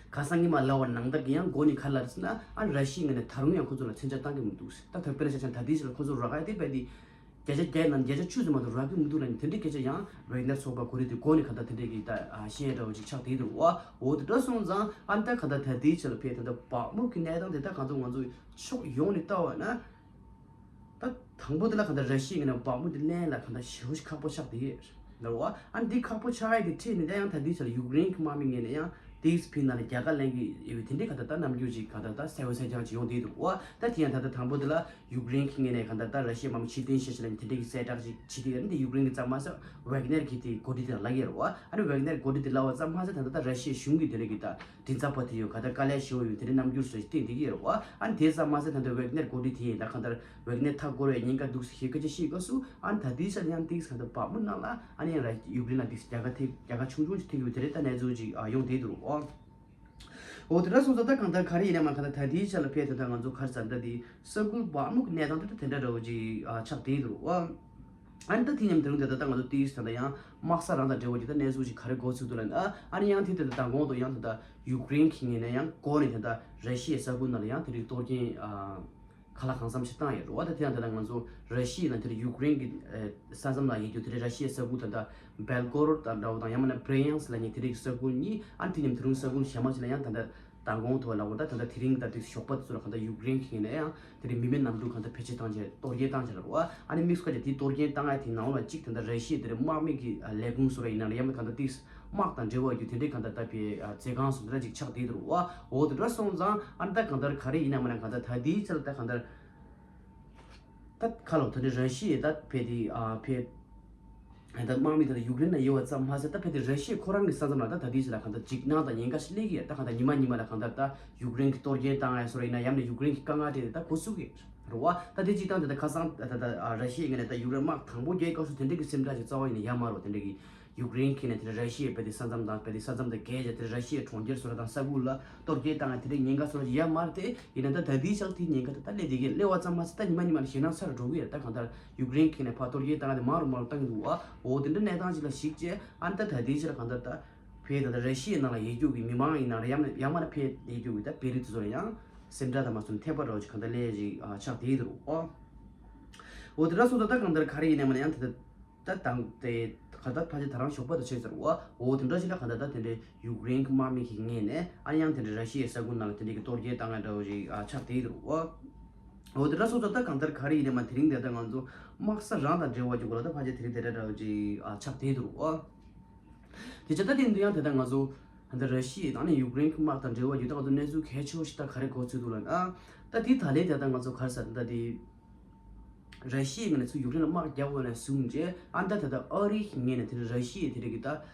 ཁ་སང་ཉི་མ་ལབ་པ་ནང་ལྟར་གྱི་ཡང་འགོ་ནས་ག་རེ་ལབ་ཟེར་ན། ཨ་ར་ཤི་ཡའི་ངོས་ནས་ད་རུང་ཡང་ཁོ་ཚོ་ལ་མཚོན་ཆ་བཏང་གི་མི་འདུག་ཟེར། ད་ད་དཔེར་ན་ཆ་བཞག་ན་ད་ལྟའི་ཆ་ལ་ཁོ་ཚོ་རག་ཡ་དེ་རྦད་དེ་བརྒྱ་ཆ་བརྒྱ་ནང་བརྒྱ་ཆ་བཅུ་ཙམ་མ་གཏོགས་རག་གི་མི་འདུག་ལབ་ནས་དེ་འདྲའི་སྐད་ཆ་ཡང་ཝེག་ནེར་ཚོགས་པ་འགོ་ཁྲིད་དེ་འགོ་ནས་གང་ལྟར་དེ་འདྲའི་གི་ད་བཤད་འདྲ་བོ་ཅིག་ཆགས་བསྡད་འདུག་བ། འོ་དེ་འདྲ་སོང་ཙང་ཨ་ནི་ད་གང་ལྟར་ད་ལྟའི་ཆ་ལ་ཕེ་ད་ལྟ་བག་མུ་གི་གནས་སྟངས་དེ་ད་གང་ལྟར་ང་ཚོ་ཕྱོགས་ཡོངས་ནས་བལྟ་བ་ན། ད་དང་པོ་དེ་ལ་གང་ལྟར་ར་ཤི་ཡའི་ངོས་ནས་བག་མུ་དེ་ལེན་ལ་གང་ལྟར་ཞེ་པོ་ཞིག་ཁག་པོ་ཆགས་བསྡད་ཡོད་རེད་བ། ཨ་འདི་ཁག་པོ་ཆགས་ཡ་དེ་ཁྲིད་ནས་ད་ཡང་ད་འདི་ཆ་ལ་ཡུཀ་རེན་གྱི་དམག་མི་ངོས་ནས་ཡང་ཏིས་སྤི་ནང་ལ་རྒྱལ་ཁ་ལེན་གྱི་ཡོད་པའི་དེ་འདྲའི་གང་ལྟར་ད་རྣམ་འགྱུར་ཅིག་གང་ལྟར་ད་གསལ་བོ་གསལ་རྐྱང་ཅིག་ཡོང་བསྡད་འདུག་བ། ད་དེ་ཡང་ད་ལྟ་དང་པོ་དེ་ལ་ཡུཀ་རེན་གྱི་ངོས་ནས་གང་ལྟར་ད་ར་ཤི་ཡའི་དམག་མི་ཕྱིར་འཐེན་བྱེད་ཞེས་ལབ་ནས་དེ་འདྲའི་གི་གསལ་བསྒྲགས་ཅིག་བྱེད་དེ་ཡོད་རེད། འདི་ཡུཀ་རེན་གྱི་ཙམ་མ་ཟད་ཝེག་ནེར་གྱི་དེ་འགོ་ཁྲིད་དེ་ལ་ལབ་ཀྱི་ཡོད་རེད་བ། ཨ་ནི་ཝེག་ནེར་འགོ་ཁྲིད་དེ་ལབ་པ་ཙམ་མ་ཟད་ད་ལྟ་ད་ར་ཤི་ཡའི་གཞུང་གི་དེ་འདྲའི་གི་ད་མགྲིན་ཚབ་པ་དེ་ཡོད་ག་ད་དཀའ་ལས་ཞེ་པོ་ཡོད་དེ་འདྲའི་རྣམ་འགྱུར་སོགས་ཤིག་བསྟན་བསྡད་ཀྱི་ཡོད་རེད་བ། ཨ་ནི་དེ་ཙམ་མ་ཟད་ད་ལྟ་ཝེག་ནེར་འགོ་ཁྲིད་དེ་ཡིན་ད་གང་ལྟར་ཝེག་ནེར་མཐའ་བསྐོར་བའི་ཉེན་ཁ་འདུག་ཟེར་སྐད་ཆ་བཤད་སྐབས་སུ་ཨ་ནི་ད་ལྟའི་ཆར་ཡང་ཏིག་གང་ལྟར་བག་མུ་ནང་ལ་ཨ་ནི་ཡང་ར་ཡུཀ་རེན་ལ་ཏིག་རྒྱལ་ཁ་ཐེབས་རྒྱལ་ཁ་ཆུང་ཆུང་ཅིག་ཐེབས་ཀྱི་ཡོད་དེ་རེད། ད་གནས་ཚུལ་ཅིག་ཨ་ཡོང་ འོ། འོ་དེ་འདྲ་སོང་ཙང་ད་གང་ལྟར་ག་རེ་ཡིན་ན་མ་གང་ལྟར་ད་ལྟའི་ཆ་ལ་ཕེབས་དེ་ད་ང་ཚོ་ག་རེ་ཟེར་ད་དེ་ས་ཁུལ་བ་མུག་གནས་སྟངས་དེ་ད་དེ་འདྲ་འདྲ་བོ་ཅིག་ཨ་ཆགས་བསྡད་འདུག་འོ། ཨ་ནི་ད་དེ་མཉམ་དུ་རུང་དེ་ད་ད་ང་ཚོ་ཏིས་ད་ད་ཡང་དམག་ས་རང་དང་འབྲེལ་བ་ཅིག་ད་གནས་ཚུལ་ཅིག་ག་རེ་འགོ་ཚུགས་འདུག་ལབ་ན་ཨ་ཨ་ནི་ཡང་དེ་ད་ད་མདང་དགོང་དུ་ཡང་ད་ད་ཡུཀ་རེན་གྱི་ངོས་ནས་ཡང་གོ་ནས་དེ་ད་ར་ཤི་ཡའི་ས་ཁུལ་ནང་ལ་ཡང་དེ་རིགས་གཏོར་སྐྱོན་ཨ། ཁ་ལག་གང་འཚམ་ཞིག་བཏང་ཡོད་རེད་བ། ད་དེ་ཡང་དེ་ལ་ང་ཚོ་ར་ཤི་ཡ་ནང་དེ་ལ་ཡུཀ་རེན་གྱི་ས་མཚམས་ལ་ཡོད་རྒྱུ་དེ་རེད། ར་ཤི་ཡའི་ས་ཁུལ་ད་ལྟ་སྦེལ་གོར་དང་འདྲ་བོ་དང་ཡང་མིན་ན་བྷི་རི་ཡན་སི་ལབ་མཁན་དེ་རིགས་ས་ཁུལ་གཉིས་ཨ་དེ་མཉམ་དུ་རུང་ས་ཁུལ་གཞན་མ་ཞིག་ལ་ཡང་ད་ལྟ་མདང་དགོང་ཐོག་ལ་བར་ད་ད་ལྟ་དེ་རིང་ད་དེ་ཞོགས་པ་དེ་ཚོ་ལ་གང་ལྟར་ཡུཀ་རེན་གྱི་ནས་ཡང་དེ་རིང་མི་མེད་གནམ་གྲུ་གང་ལྟར་ཕལ་ཆེར་བཏང་བྱས་གཏོར་སྐྱོན་བཏང་བྱས་རེད་བ། ཨ་ནི་དམིགས་བསལ་གྱི་དེ་གཏོར་སྐྱོན་བཏང་ཡ་དེ་ནང་ལ་གཅིག་ད་ལྟ་ར་ཤི་ཡའི་དེ་རིང་དམག་མི་གི་ལས་ཁུངས་སུ་ར་ཡིན་ན་ཡང་མིན་གང་ལྟར་དེ། དམག་དང་འབྲེལ་བ་ཡོད་རྒྱུ་དེ་འདྲའི་གང་ལྟར་ད་ཕའི་མཛད་ཁང་སོགས་འདི་འདྲ་ཅིག་ཆགས་བསྡད་འདུག་བ། འོ་དེ་འདྲ་སོང་ཙང་ཨ་ནི་ད་གང་ལྟར་ག་རེ་ཡིན་ན་མིན་ན་གང་ལྟར་ད་དེའི་ཆ་ལ་ད་གང་ལྟར་ད་ཁ་ལོ་ད་འདི་ར་ཤི་ཡའི་ད་ཕའི་དེ་ཨ་ཕའི་ད་དམག་མི་ད་ཡུཀ་རེན་ལ་ཡོད་པ་ཙམ་མ་ཟད་ད་ཕའི་དེ་ར་ཤི་ཡ་ཁོ་རང་གི་ས་མཚམས་ལ་ད་ད་དེའི་ཆ་ལ་གང་ལྟར་འཇིགས་སྣང་དང་ཉེན་ཁ་ཞིག་སླེབས་ཀྱི་ཡོད། ད་གང་ལྟར་ཉི་མ་ཉི་མ་ལ་གང་ལྟར་ད་ཡུཀ་རེན་གྱི་གཏོར་སྐྱོན་བཏང་ཡ་སོགས་ཡིན་ན་ཡང་ན་ཡུཀ་རེན་གྱི་དཀའ་ངལ་འཕྲད་དེ་ད་འགོ་ཚུགས་ཀྱི་རེད་བ། ད་དེ་སྤྱིར་བཏང་དེ་ད་ཁ་སང་ད་ད་ད་ར་ཤི་ཡའི་ངོས་ནས་ད་ཡུཀ་རེན་དམག་དང་པོ་རྒྱག་སྐབས་སུ་དེ་འདྲ་གི་སེམས་ཁྲལ་ཞིག་རྩ་བ་ཡིན་ན་ཡ་མ་རོ་དེ་འདྲ་གི་ཡུཀ་རེན་གྱི་ནས་དེ་ར་ཤི་ཡའི་བས་དེ་ས་མཚམས་དང་བས་དེ་ས་མཚམས་དང་བརྒལ་བྱས་དེ་ར་ཤི་ཡའི་གྲོང་ཁྱེར་སོགས་དང་ས་ཁུལ་ལ་གཏོར་སྐྱོན་བཏང་ཡ་དེ་འདྲའི་ཉེན་ཁ་སོགས་ཡོད་མ་རེད་དེ། ཡིན་ན་ད་ད་ལྟའི་ཆར་དེའི་ཉེན་ཁ་དེ་ད་སླེབས་བསྡད་ཀྱི་སླེབས་པ་ཙམ་མ་ཟད་ད་ཉི་མ་ཉི་མ་ལ་ཞེད་སྣང་ཚ་རུ་འགྲོ་གི་ཡོད། ད་གང་ལྟར་ཡུཀ་རེན་གྱི་ནས་ཕར་གཏོར་སྐྱོན་བཏང་ཡ་དེ་མང་རུ་མང་རུ་བཏང་གི་འདུག་བ། འོ་དེ་འདྲ་གནས་སྟངས་ཅིག་ལ་གཞིགས་བྱས་ཨ་ནི་ད་ད་ལྟའི་ཆར་གང་ལྟར་ད་བས་ད་ད་ར་ཤི་ཡའི་ནང་ལ་ཡོད་རྒྱུ་གི་མི་མང་ཡིན་ན་རེད་ཡང་ན་ཡང་མ་ན་བས་ཡོད་རྒྱུ་གི་ད་བོད་རིགས་དེ་ཚོ་ལ་ཡང་སེམས་ཁྲལ་དང་མ་སོན་ཐེབས་པ་རོགས་ཅིག་གང་ལྟར་ལས་ཅིག་ཆགས་བསྡད་ཀྱི་འདུག་བ། འོ་དེ་འདྲ་སོང་ཙང་ད་གང་ལྟར་ག་རེ་ཡིན་ན་མ་ན་ཡང་ད་ད། ད་དང་དེ་ག་ད་ཕལ་ཆེར་ད་རང་ཞོགས་པ་དང་ཕྱེད་ཙམ་བ། འོ་དེ་འདྲ་ཞིག་ལ་ག་ད་ད་དེ་འདྲའི་ཡུཀ་རེན་གྱི་དམག་མི་གི་ངོས་ནས་ཨ་ནི་ཡང་དེ་འདྲའི་ར་ཤི་ཡའི་ས་ཁུལ་ནང་ལ་དེ་འདྲའི་གི་གཏོར་སྐྱོན་བཏང་ཡ་འདྲ་བོ་ཞིག་ཨ་ཆགས་བསྡད་འདུག་བ། འོ་དེ་འདྲ་སོང་ཙང་ད་གང་ལྟར་ག་རེ་ཡིན་ནའི་མ་དེ་རིང་དེ་ད་ང་ཚོ་དམག་ས་རང་དང་འབྲེལ་བ་གྱི་སྐོར་ལ་ད་ཕལ་ཆེར་དེ་རིང་དེ་འདྲ་འདྲ་བོ་ཞིག་ཨ་ཆགས་བསྡད་འདུག་བ། དེ་ཆ་ད་དེ་འདི་ཡང་དེ་ད་ང་ཚོ་ད་ར་ཤི་ཡ་དང་ནི་ཡུཀ་རེན་གྱི་དམག་དང་འབྲེལ་བ་ཡོད་ད་ང་ཚོ་གནས་ཚུལ་གལ་ཆེ་བོ་ཞིག་ད་ག་རེ་གོ་ཚུལ་འདུག་ལབ་ན། ད་དེ་ད་ལས་དེ་ད་ང་ཚོ་ག་རེ་ཟེར་ད་དེ། ར་ཤི་ཡའི་ངོས་ནས་ཚུར་ཡུཀ་རེན་ལ་དམག་རྒྱག་དགོས་ནས་བཟུང་རྗེས་ཨ་ནི་ད་ད་ལྟ་ཨ་རི་གི་ངོས་ནས་དེ་ར་ཤི་ཡའི་དེ་རིགས་ཀྱི་ད་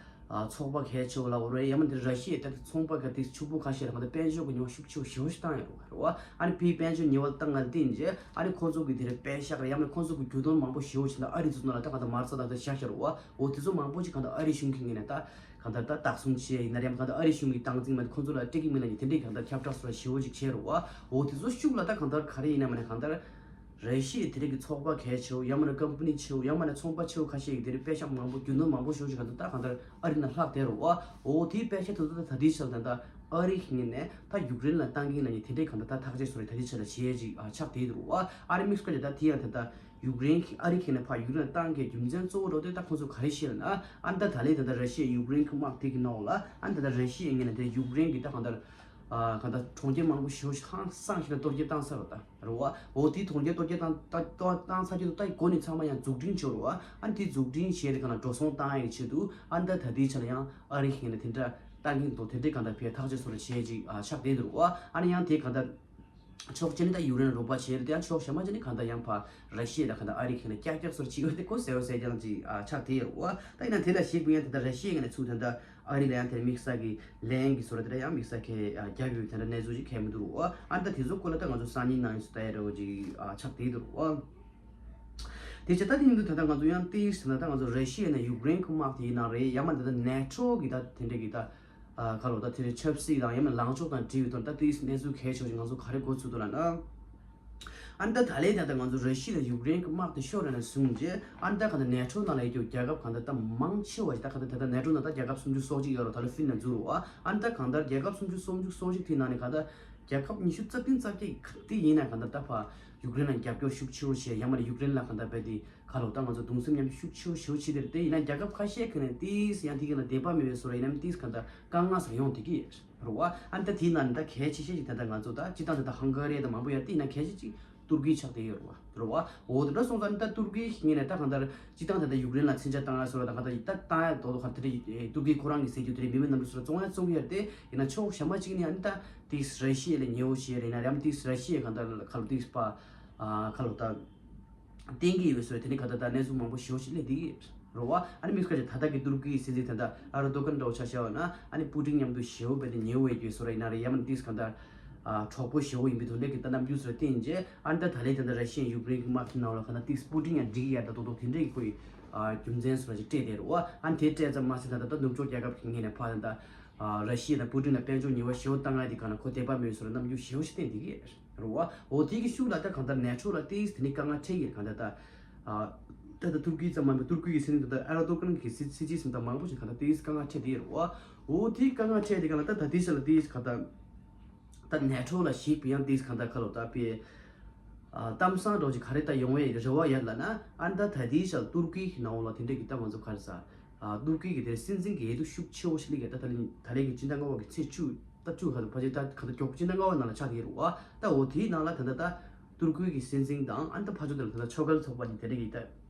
ཚོགས་པ་གལ་ཆེ་བོ་ལ་འོ་རེད་ཡང་མིན་དེ་ར་ཤི་ཡའི་ད་ད་ཚོང་པ་ག་དེ་ཕྱུག་པོ་ཁ་ཤས་ལ་ང་ད་དཔལ་འབྱོར་གྱི་ཉེས་པ་ཤུགས་ཆེ་བོ་ཞེ་པོ་ཞིག་བཏང་ཡོད་རེད་བ། ཨ་ནི་ཕའི་དཔལ་འབྱོར་ཉེས་པ་བཏང་ང་བརྟེན་རྗེས་ཨ་ནི་ཁོང་ཚོ་གི་དེ་རིགས་པད་ཤག་རེད་ཡང་མིན་ཁོང་ཚོ་གི་རྒྱུ་ནོར་མང་པོ་ཞེ་པོ་ཞིག་ད་ཨ་རི་ཚོ་ནང་ལ་ད་ག་ད་མ་རྩ་ད་ད་བཞག་བཞག་རེད་བ། འོ་དེ་ཚོ་མང་པོ་ཞིག་ག་ད་ཨ་རི་གཞུང་གི་ངོས་ནས་ད་ག་ད་ད་བདག་བཟུང་བྱས་ཡིན་ན་རེད་ཡང་ག་ད་ཨ་རི་གཞུང་གི་སྟངས་འཛིན་མ་དེ་ཁོང་ཚོ་ལ་སྤྲད་ཀྱི་མིན་ལབ་ནས་དེ་འདྲའི་ག་ད་ཁྱབ་བསྒྲགས་སོགས་ཞེ་པོ་ཞིག་བྱས་རེད་བ། འོ་དེ་ཚོ་ཤུགས་ལ་ད་ག་ད་ག་རེ་ཡིན་ན་མ་ནས་ག་ད། ར་ཤི་ཡའི་དེ་རིགས་ཀྱི་ཚོགས་པ་གལ་ཆེ་བོ་ཡང་མིན་ན་ཀམ་པ་ནི་ཆེ་བོ་ཡང་མིན་ན་ཚོང་པ་ཆེ་བོ་ཁ་ཤས་ཀྱི་དེ་རིགས་པད་ཤག་མང་པོ་རྒྱུ་ནོར་མང་པོ་ཞེ་པོ་ཞིག་ག་ད་ད་གང་ལྟར་ཨ་རི་ནང་ལྷག་བསྡད་རེད་བ། འོ་དེའི་པད་ཤག་དེ་ཚོ་ད་ད་དེའི་ཆ་ལ་ད་ད་ཨ་རི་གི་ངོས་ནས་ད་ཡུཀ་རེན་ལ་བཏང་གི་ཡིན་ལབ་ནས་དེ་འདྲའི་གང་ལྟར་ད་ཐག་གཅོད་བཟོ་རེད་ད་དེའི་ཆ་ལ་བྱས་ཅིག་ཨ་ཆགས་བསྡད་འདུག་བ། ཨ་རི་དམིགས་བསལ་གྱི་ད་དེ་ཡང་ད་ད་ཡུཀ་རེན་གྱི་ཨ་རི་གི་ངོས་ནས་ཕར་ཡུཀ་རེན་ལ་བཏང་གི་རྒྱུ་མཚན་གཙོ་བོ་རོ་དེ་ད་ཁོང་ཚོ་ག་རེ་བཤད་ལབ་ན་ཨ་ད་ད་ལས་ད་ད་ར་ཤི་ཡ་ཡུཀ་རེན་གྱི་དམག་དེ་གི་ནང་ལ་ཨ་ད་ད་ར་ཤི་ཡའི་ངོས་ནས་དེ་ཡུཀ་རེན་གྱི་ད་གང་ལྟར། ཨ་གང་ལྟར་གྲོང་ཁྱེར་མང་པོ་ཞེ་པོ་ཧང་སངས་ཤིག་ལ་གཏོར་སྐྱོན་བཏང་ཚར་བ་ད་རེད་བ། འོ་དེའི་གྲོང་ཁྱེར་གཏོར་སྐྱོན་བཏང་བཏང་བཏང་ཚར་རྒྱུ་དུ་ད་གོ་ནས་ཚང་མ་ཡང་འཛུགས་སྐྲུན་བྱོས་རེད་བ། ཨ་ནི་དེ་འཛུགས་སྐྲུན་བྱས་ཏེ་གང་ལ་འགྲོ་སོང་བཏང་ཡག་ཆེད་དུ་ཨ་ནི་ད་ད་ལྟའི་ཆ་ལ་ཡང་ཨ་རི་ཁེ་ནས་དེ་འདྲ་བཏང་གིན་འདུག་དེ་འདྲའི་གང་ལྟར་བས་ཐག་གཅོད་སོགས་ལ་བྱས་ཅིག་ཨ་ཆགས་བསྡད་འདུག་རེད་བ། ཨ་ནི་ཡང་དེ་གང་ལྟར་ཕྱོགས་གཅིག་ནས་ད་ཡུཀ་རེན་རོགས་པ་བྱས་རེད་དེ་ཡང་ཕྱོགས་གཞན་མ་ཅིག་ནས་གང་ལྟར་ཡང་ཕར་ར་ཤི་ཡ་ལ་གང་ལྟར་ཨ་རི་ཁེ་ནས་ཀྱག་ཀྱག་སོགས་བྱེད་ཡོད་དེ་ཁོ་ཟེར་བ་ཟེར་རྐྱང་ཅིག་ཨ་ཆགས་བསྡད་ཡོད་རེད་བ། ད་ཡིན་ན་དེ་ལ་གཞིགས་པ་ཡིན་ན་ད་ལྟ་ར་ཤི་ཡ་ངོས་ནས་ཚུར་ད་ལྟ། ཨ་རི་ལ་ཡང་དེར་དམིགས་བསལ་གྱི་ལན་གྱི་བཟོ་འདྲ་དེ་འདྲ་ཡང་དམིགས་བསལ་གྱི་ཨ་རྒྱབ་ཡོད་དེ་འདྲ་གནས་ཚུལ་ཅིག་གང་ཡང་མི་འདུག་རོ། ཨ་ནི་ད་དེ་ཚོ་སྐོར་ལ་ད་ང་ཚོ་སང་ཉིན་ནང་ཡིན་སུ་ད་ཡ་འདྲ་བོ་ཅིག་ཨ་ཆགས་བསྡད་འདུག་རོ། དེ་བྱས་ད་དེ་ཡིན་དུས་ད་ལྟ་ང་ཚོ་ཡང་ཏིས་ཟེར་ན་ད་ང་ཚོ་ར་ཤི་ཡ་ནས་ཡུཀ་རེན་གྱི་དམག་དེ་ཡིན་ན་རེད་ཡང་མ་ད་ལྟ་ནེ་ཊོ་གི་ད་དེ་འདྲ་གི་ད་ཨ་ག་ལོ་ད་དེ་འདྲའི་ཆབ་སྲིད་དང་ཡང་མ་ལངས་ཕྱོགས་དང་འབྲེལ་བའི་ཐོག་ད་ཏིས་གནས་ཚུལ་གལ་ཆེ་བ་ཅིག་ང་ཚོ་ག་རེ་གོ་ཚུལ་འདུག་ལབ་ན། ཨ་ནི་ད་ད་ལས་ད་ལྟ་ང་ཚོ་ར་ཤི་ཡ་དང་ཡུཀ་རེན་གྱི་དམག་དེ་ཤོར་ར་ནས་བཟུང་རྗེས་ཨ་ནི་ད་གང་ལྟར་ནེ་ཊོ་ནང་ལ་ཡོད་རྒྱུ་རྒྱལ་ཁབ་གང་ལྟར་ད་མང་ཆེ་བ་ཞིག་ད་གང་ལྟར་ད་ལྟ་ནེ་ཊོ་ནང་ད་རྒྱལ་ཁབ་སུམ་ཅུ་སོ་གཅིག་ཡོད་རོ། ད་ལོ་ཧྥིན་ལན་འཛུལ་རོ། ཨ་ནི་ད་གང་ལྟར་རྒྱལ་ཁབ་སུམ་ཅུ་སོ་གཅིག་སོ་གཅིག་དེའི་ནང་ནས་གང་ལྟར་རྒྱལ་ཁབ་ཉི་ཤུ་རྩ་བདུན་རྩ་བརྒྱད་དེ་ཡིན་ན་གང་ལྟར་ད་ཕར་ཡུཀ་རེན་ལ་རྒྱབ་སྐྱོར་ཤུགས་ཆེ་བོ་བྱས་ཡང་མ་ནས་ཡུཀ་རེན་ལ་གང་ལྟར་རྦད་དེ་ག་ལོ་ད་ང་ཚོ་གདུང་སེམས་མཉམ་སྐྱེད་ཤུགས་ཆེ་བོ་བྱས་བྱས་དེ་རེད། དེ་ཡིན་ན་རྒྱལ་ཁབ་ཁ་ཤས་ཁ་ནས་ཏིས་ཡང་དེ་ག་ལ་དད་པ་མེད་པའི་བཟོ་འདྲ་ཡིན་ནམ་ཏིས་གང་ལྟར་དཀའ་ངལ་ཟེར་ཡོང་བསྡད་ཀྱི་རེད་བ། ཨ་ནི་ད་དེའི་ནང་ནས་ད་གལ་ཆེ་ཤོས་ཅིག་ད་ལྟ་ང་ཚོ་ད་སྤྱིར་བཏང་ད་ལྟ་ཧང་ག་རི་དང་མང་པོ་ཡོད་དེ་ཡིན་ན་གལ་ཆེ་ཅིག་ཏུར་ཀི་ཆགས་བསྡད་ཡོད་རེད་བ། རེད་བ། འོ་དེ་འདྲ་སོང་ཙང་ད་ཏུར་ཀི་ཞིག་ངོས་ནས་ད་གང་ལྟར་སྤྱིར་བཏང་ད་ལྟ་ཡུཀ་རེན་ལ་མཚོན་ཆ་བཏང་ཡ་བཟོ་འདྲ་དང་གང་ལྟར་ད་བཏང་ཡ་རྡོག་རྡོག་ག་དེ་འདྲ་ཏུར་ཀི་ཁོ་རང་གི་ཟེར་རྒྱུ་དེ་འདྲའི་མི་མེད་གནམ་གྲུ་སོགས་ལ་བཙོང་ཡ་བཙོང་གི་ཡོད་རེད་དེ་ཡིན་ན་ཕྱོགས་གཞན་པ་ཅིག་ནས་ཨ་ནི་ད་ཏིས་ར་ཤི་ཡ་ལ་ཉེ་བོ་ཞིག་རེད་ན་རམ་ཏིས་ར་ཤི་ཡ་གང་ལྟར་ཁ་ལོ་ཏིས་པ་ཁ་ལོ་ད། བསྟན་གྱི་ཡོད་པའི་བཟོ་དེ་ནི་ག་ད་ད་གནས་ཚུལ་མང་པོ་ཞེ་པོ་ཞིག་སླེབས་བསྡད་ཀྱི་རེད་བ། ཨ་ནི་དམིགས་བསལ་གྱི་ད་ལྟ་གི་ཏུར་ཀིའི་སྲིད་འཛིན་ད་ལྟ་ཨར་དོ་གན་འདྲ་བོ་ཆ་བཞག་པ་ན་ཨ་ནི་པུ་ཏིན་མཉམ་དུ་ཞེ་པོ་རྦད་དེ་ཉེ་བོ་ཡོད་རྒྱུའི་བཟོ་འདྲ་ཡིན་ན་རེད་ཡང་མིན་ཏིས་གང་ལྟར་ཨ་གྲོགས་པོ་ཞེ་པོ་ཡིན་པའི་དོན་འགྲེལ་གྱི་ད་རྣམ་འགྱུར་བཟོ་འདྲ་བསྟན་རྗེས་ཨ་ནི་ད་ད་ལས་ད་ལྟ་ར་ཤི་ཡ་ཡུཀ་རེན་གྱི་དམག་གི་ནང་ལ་གང་ལྟར་ཏིས་པུ་ཏིན་ཡང་འགྲིག་ཡ་ད་རྡོག་རྡོག་དེ་འདྲས་ཀྱི་ཁོ་ཡི་ཨ་རྒྱུ་མཚན་བཟོ་འདྲ་ཅིག་སྤྲད་བསྡད་རེད་བ། ཨ་ནི་དེ་སྤྲད་ཙམ་མ་ཟད་ད་ད་ད་ནུབ་ཕྱོགས་རྒྱལ་ཁབ་ཀྱི་ངོས་ནས་ཕར་ད་ད། ཨ་ར་ཤི་ཡ་དང་པུ་ཏིན་ལ་དཔལ་འབྱོར་ཉེས་པ་ཞེ་པོ་བཏང་ཡ་དེ་ག་ན་ཁོ་དད་པ་མེད་བཟོ་འདྲ་རྣམ་འགྱུར་ཞེ་པོ་ཞིག་བསྟན་བསྡད་ཀྱི་རེད་བ། འོ་དེ་གི་ཤུགས་ལ་ད་གང་ལྟར་ནེ་ཊོ་ལ་ཏོག་ཙམ་དེ་ནས་དཀའ་ངལ་འཕྲད་ཀྱི་རེད། གང་ལྟར་ད་ཨ་ད་ད་ཏུར་ཀི་ཙམ་མ་ཡིན་པར་ཏུར་ཀི་གི་སྲིད་འཛིན་ད་ད་ཨེར་ཌོ་གྷན་གི་སྲིད་སྲིད་ཇུས་ཟིན་ད་མང་པོ་ཞིག་གང་ལྟར་ཏོག་ཙམ་དཀའ་ངལ་འཕྲད་བསྡད་ཀྱི་རེད་བ། འོ་དེ་དཀའ་ངལ་འཕྲད་དེ་གང་ལྟར་ད་ད་དེ་ཤ་ལ་ཏོག་ཙམ་གང་ལྟར། ད་ནེ་ཊོ་ལ་ཞིག་པའི་ཡང་ཏིས་གང་ལྟར་ཁ་ལོ་ད་པའི་ཨ་གཏམ་བཟང་འདྲ་ཅིག་ག་རེ་ད་ཡོང་བའི་རེ་བ་ཡོད་ལ་ན། ཨ་ནི་ད་ད་ལྟའི་ཆར་ཏུར་ཀི་གི་ནང་ལ་དེ་འདྲས་ཀྱི་ད་ང་ཚོ་ག་རེ་ཟ། ཨ་ཏུར་ཀི་གི་དེ་སྲིད་འཛིན་གྱི་འོས་བསྡུ་ཤུགས་ཆེ་བོ་ཞིག་སླེབས་ཀྱི་ད་ད་ལན་ད་ལན་གྱི་སྤྱི་ཟླ་ལྔ་པ་གི་ཚེས་བཅུ་ད་བཅུ་ག་ད་ཕལ་ཆེར་ད་ག་ད་མགྱོགས་སྤྱི་ཟླ་ལྔ་པ་ནང་ལ་ཆགས་ཀྱི་རེད་བ། ད་འོ་དེའི་ནང་ལ་ད་ད་ད་ཏུར་ཀི་གི་སྲིད་འཛིན་དང་ཨ་ནི་ད་ཕར་ཕྱོགས་དེ་ལ་ད་ད་ཆོས་ཁང་ཚོགས་པ་ནི་དེ་འདྲས་ཀྱི་ད།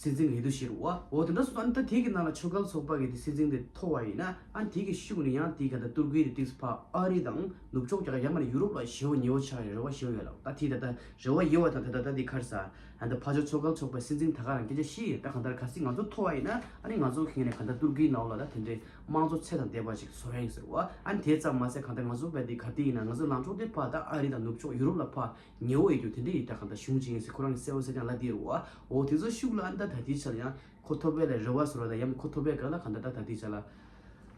སྲིད་འཛིན་འོས་བསྡུ་ཞིག་རེད་བ། འོ་དེ་འདྲ་སོང་ཙང་ཨ་ནི་ད་དེ་གི་ནང་ལ་ཆོས་ཁང་ཚོགས་པ་གི་དེ་སྲིད་འཛིན་དེ་ཐོབ་པ་ཡིན་ན། ཨ་ནི་དེ་གི་ཤུགས་ནས་ཡང་དེ་ག་ད་ཏུར་ཀི་དེ་ཏིག་ཕ་ཨ་རི་དང་ནུབ་ཕྱོགས་རྒྱལ་ཁབ་ཡང་མ་ནས་ཡུ་རོབ་ལ་ཞེ་པོ་ཉེ་བོ་ཆགས་ཡོད་རེ་བ་ཞེ་པོ་ཡོད་ལ། ད་དེ་ད་ད་རེ་བ་ཡོད་བ་དང་ད་ད་ད་དེ་ག་རེ་ཟ། ཨ་ནི་ད་ཕར་ཕྱོགས་ཆོས་ཁང་ཚོགས་པའི་སྲིད་འཛིན་ད་ག་རང་སྐད་ཆ་བཤད་ཡོད། ད་གང་ལྟར་གལ་སྲིད་ང་ཚོ་ཐོབ་པ་ཡིན་ན་ཨ་ནི་ང་ཚོ་གི་ནས་གང་ལྟར་ཏུར་ཀིའི་ནང་ལ་ད་དེ་འདྲའི་དམངས་གཙོ་ཚད་དང་ལྡན་པ་ཞིག་བཟོ་ཡ་ཡིན་ཟེར་བ། ཨ་ནི་དེ་ཙམ་མ་ཟད་གང་ལྟར་ང་ཚོ་བས་དེ་ག་དེ་ཡིན་ན་ང་ཚོ་ལངས་ཕྱོགས་དེ་ཕར་ད་ཨ་རི་དང་ནུབ་ཕྱོགས་ཡུ་རོབ་ལ་ཕར། ཉེ་བོ་ཡོད་རྒྱུ་དེ་འདྲ་ཡིན་ད་གང་ལྟར་གཞུང་ཅིག་ཡིན་ཟེར་ཁོ་རང་གི་གསལ་པོ་གསལ་རྐྱང་ལབ་བསྡད་ཡོད་རེད་བ། འོ་དེ་ཚོ་ཤུགས་ལ་ཨ་ནི་ད་ད་ལྟའི་ཆ་ལ་ཡང་ཁོ་ཐོབ་པའི་ལ་རེ་བ་བཟོ་ར་ད་ཡང་ཁོ་ཐོབ་པའི་སྒང་ལ་གང་ལྟར་ད་ད་ལྟའི་ཆ་ལ་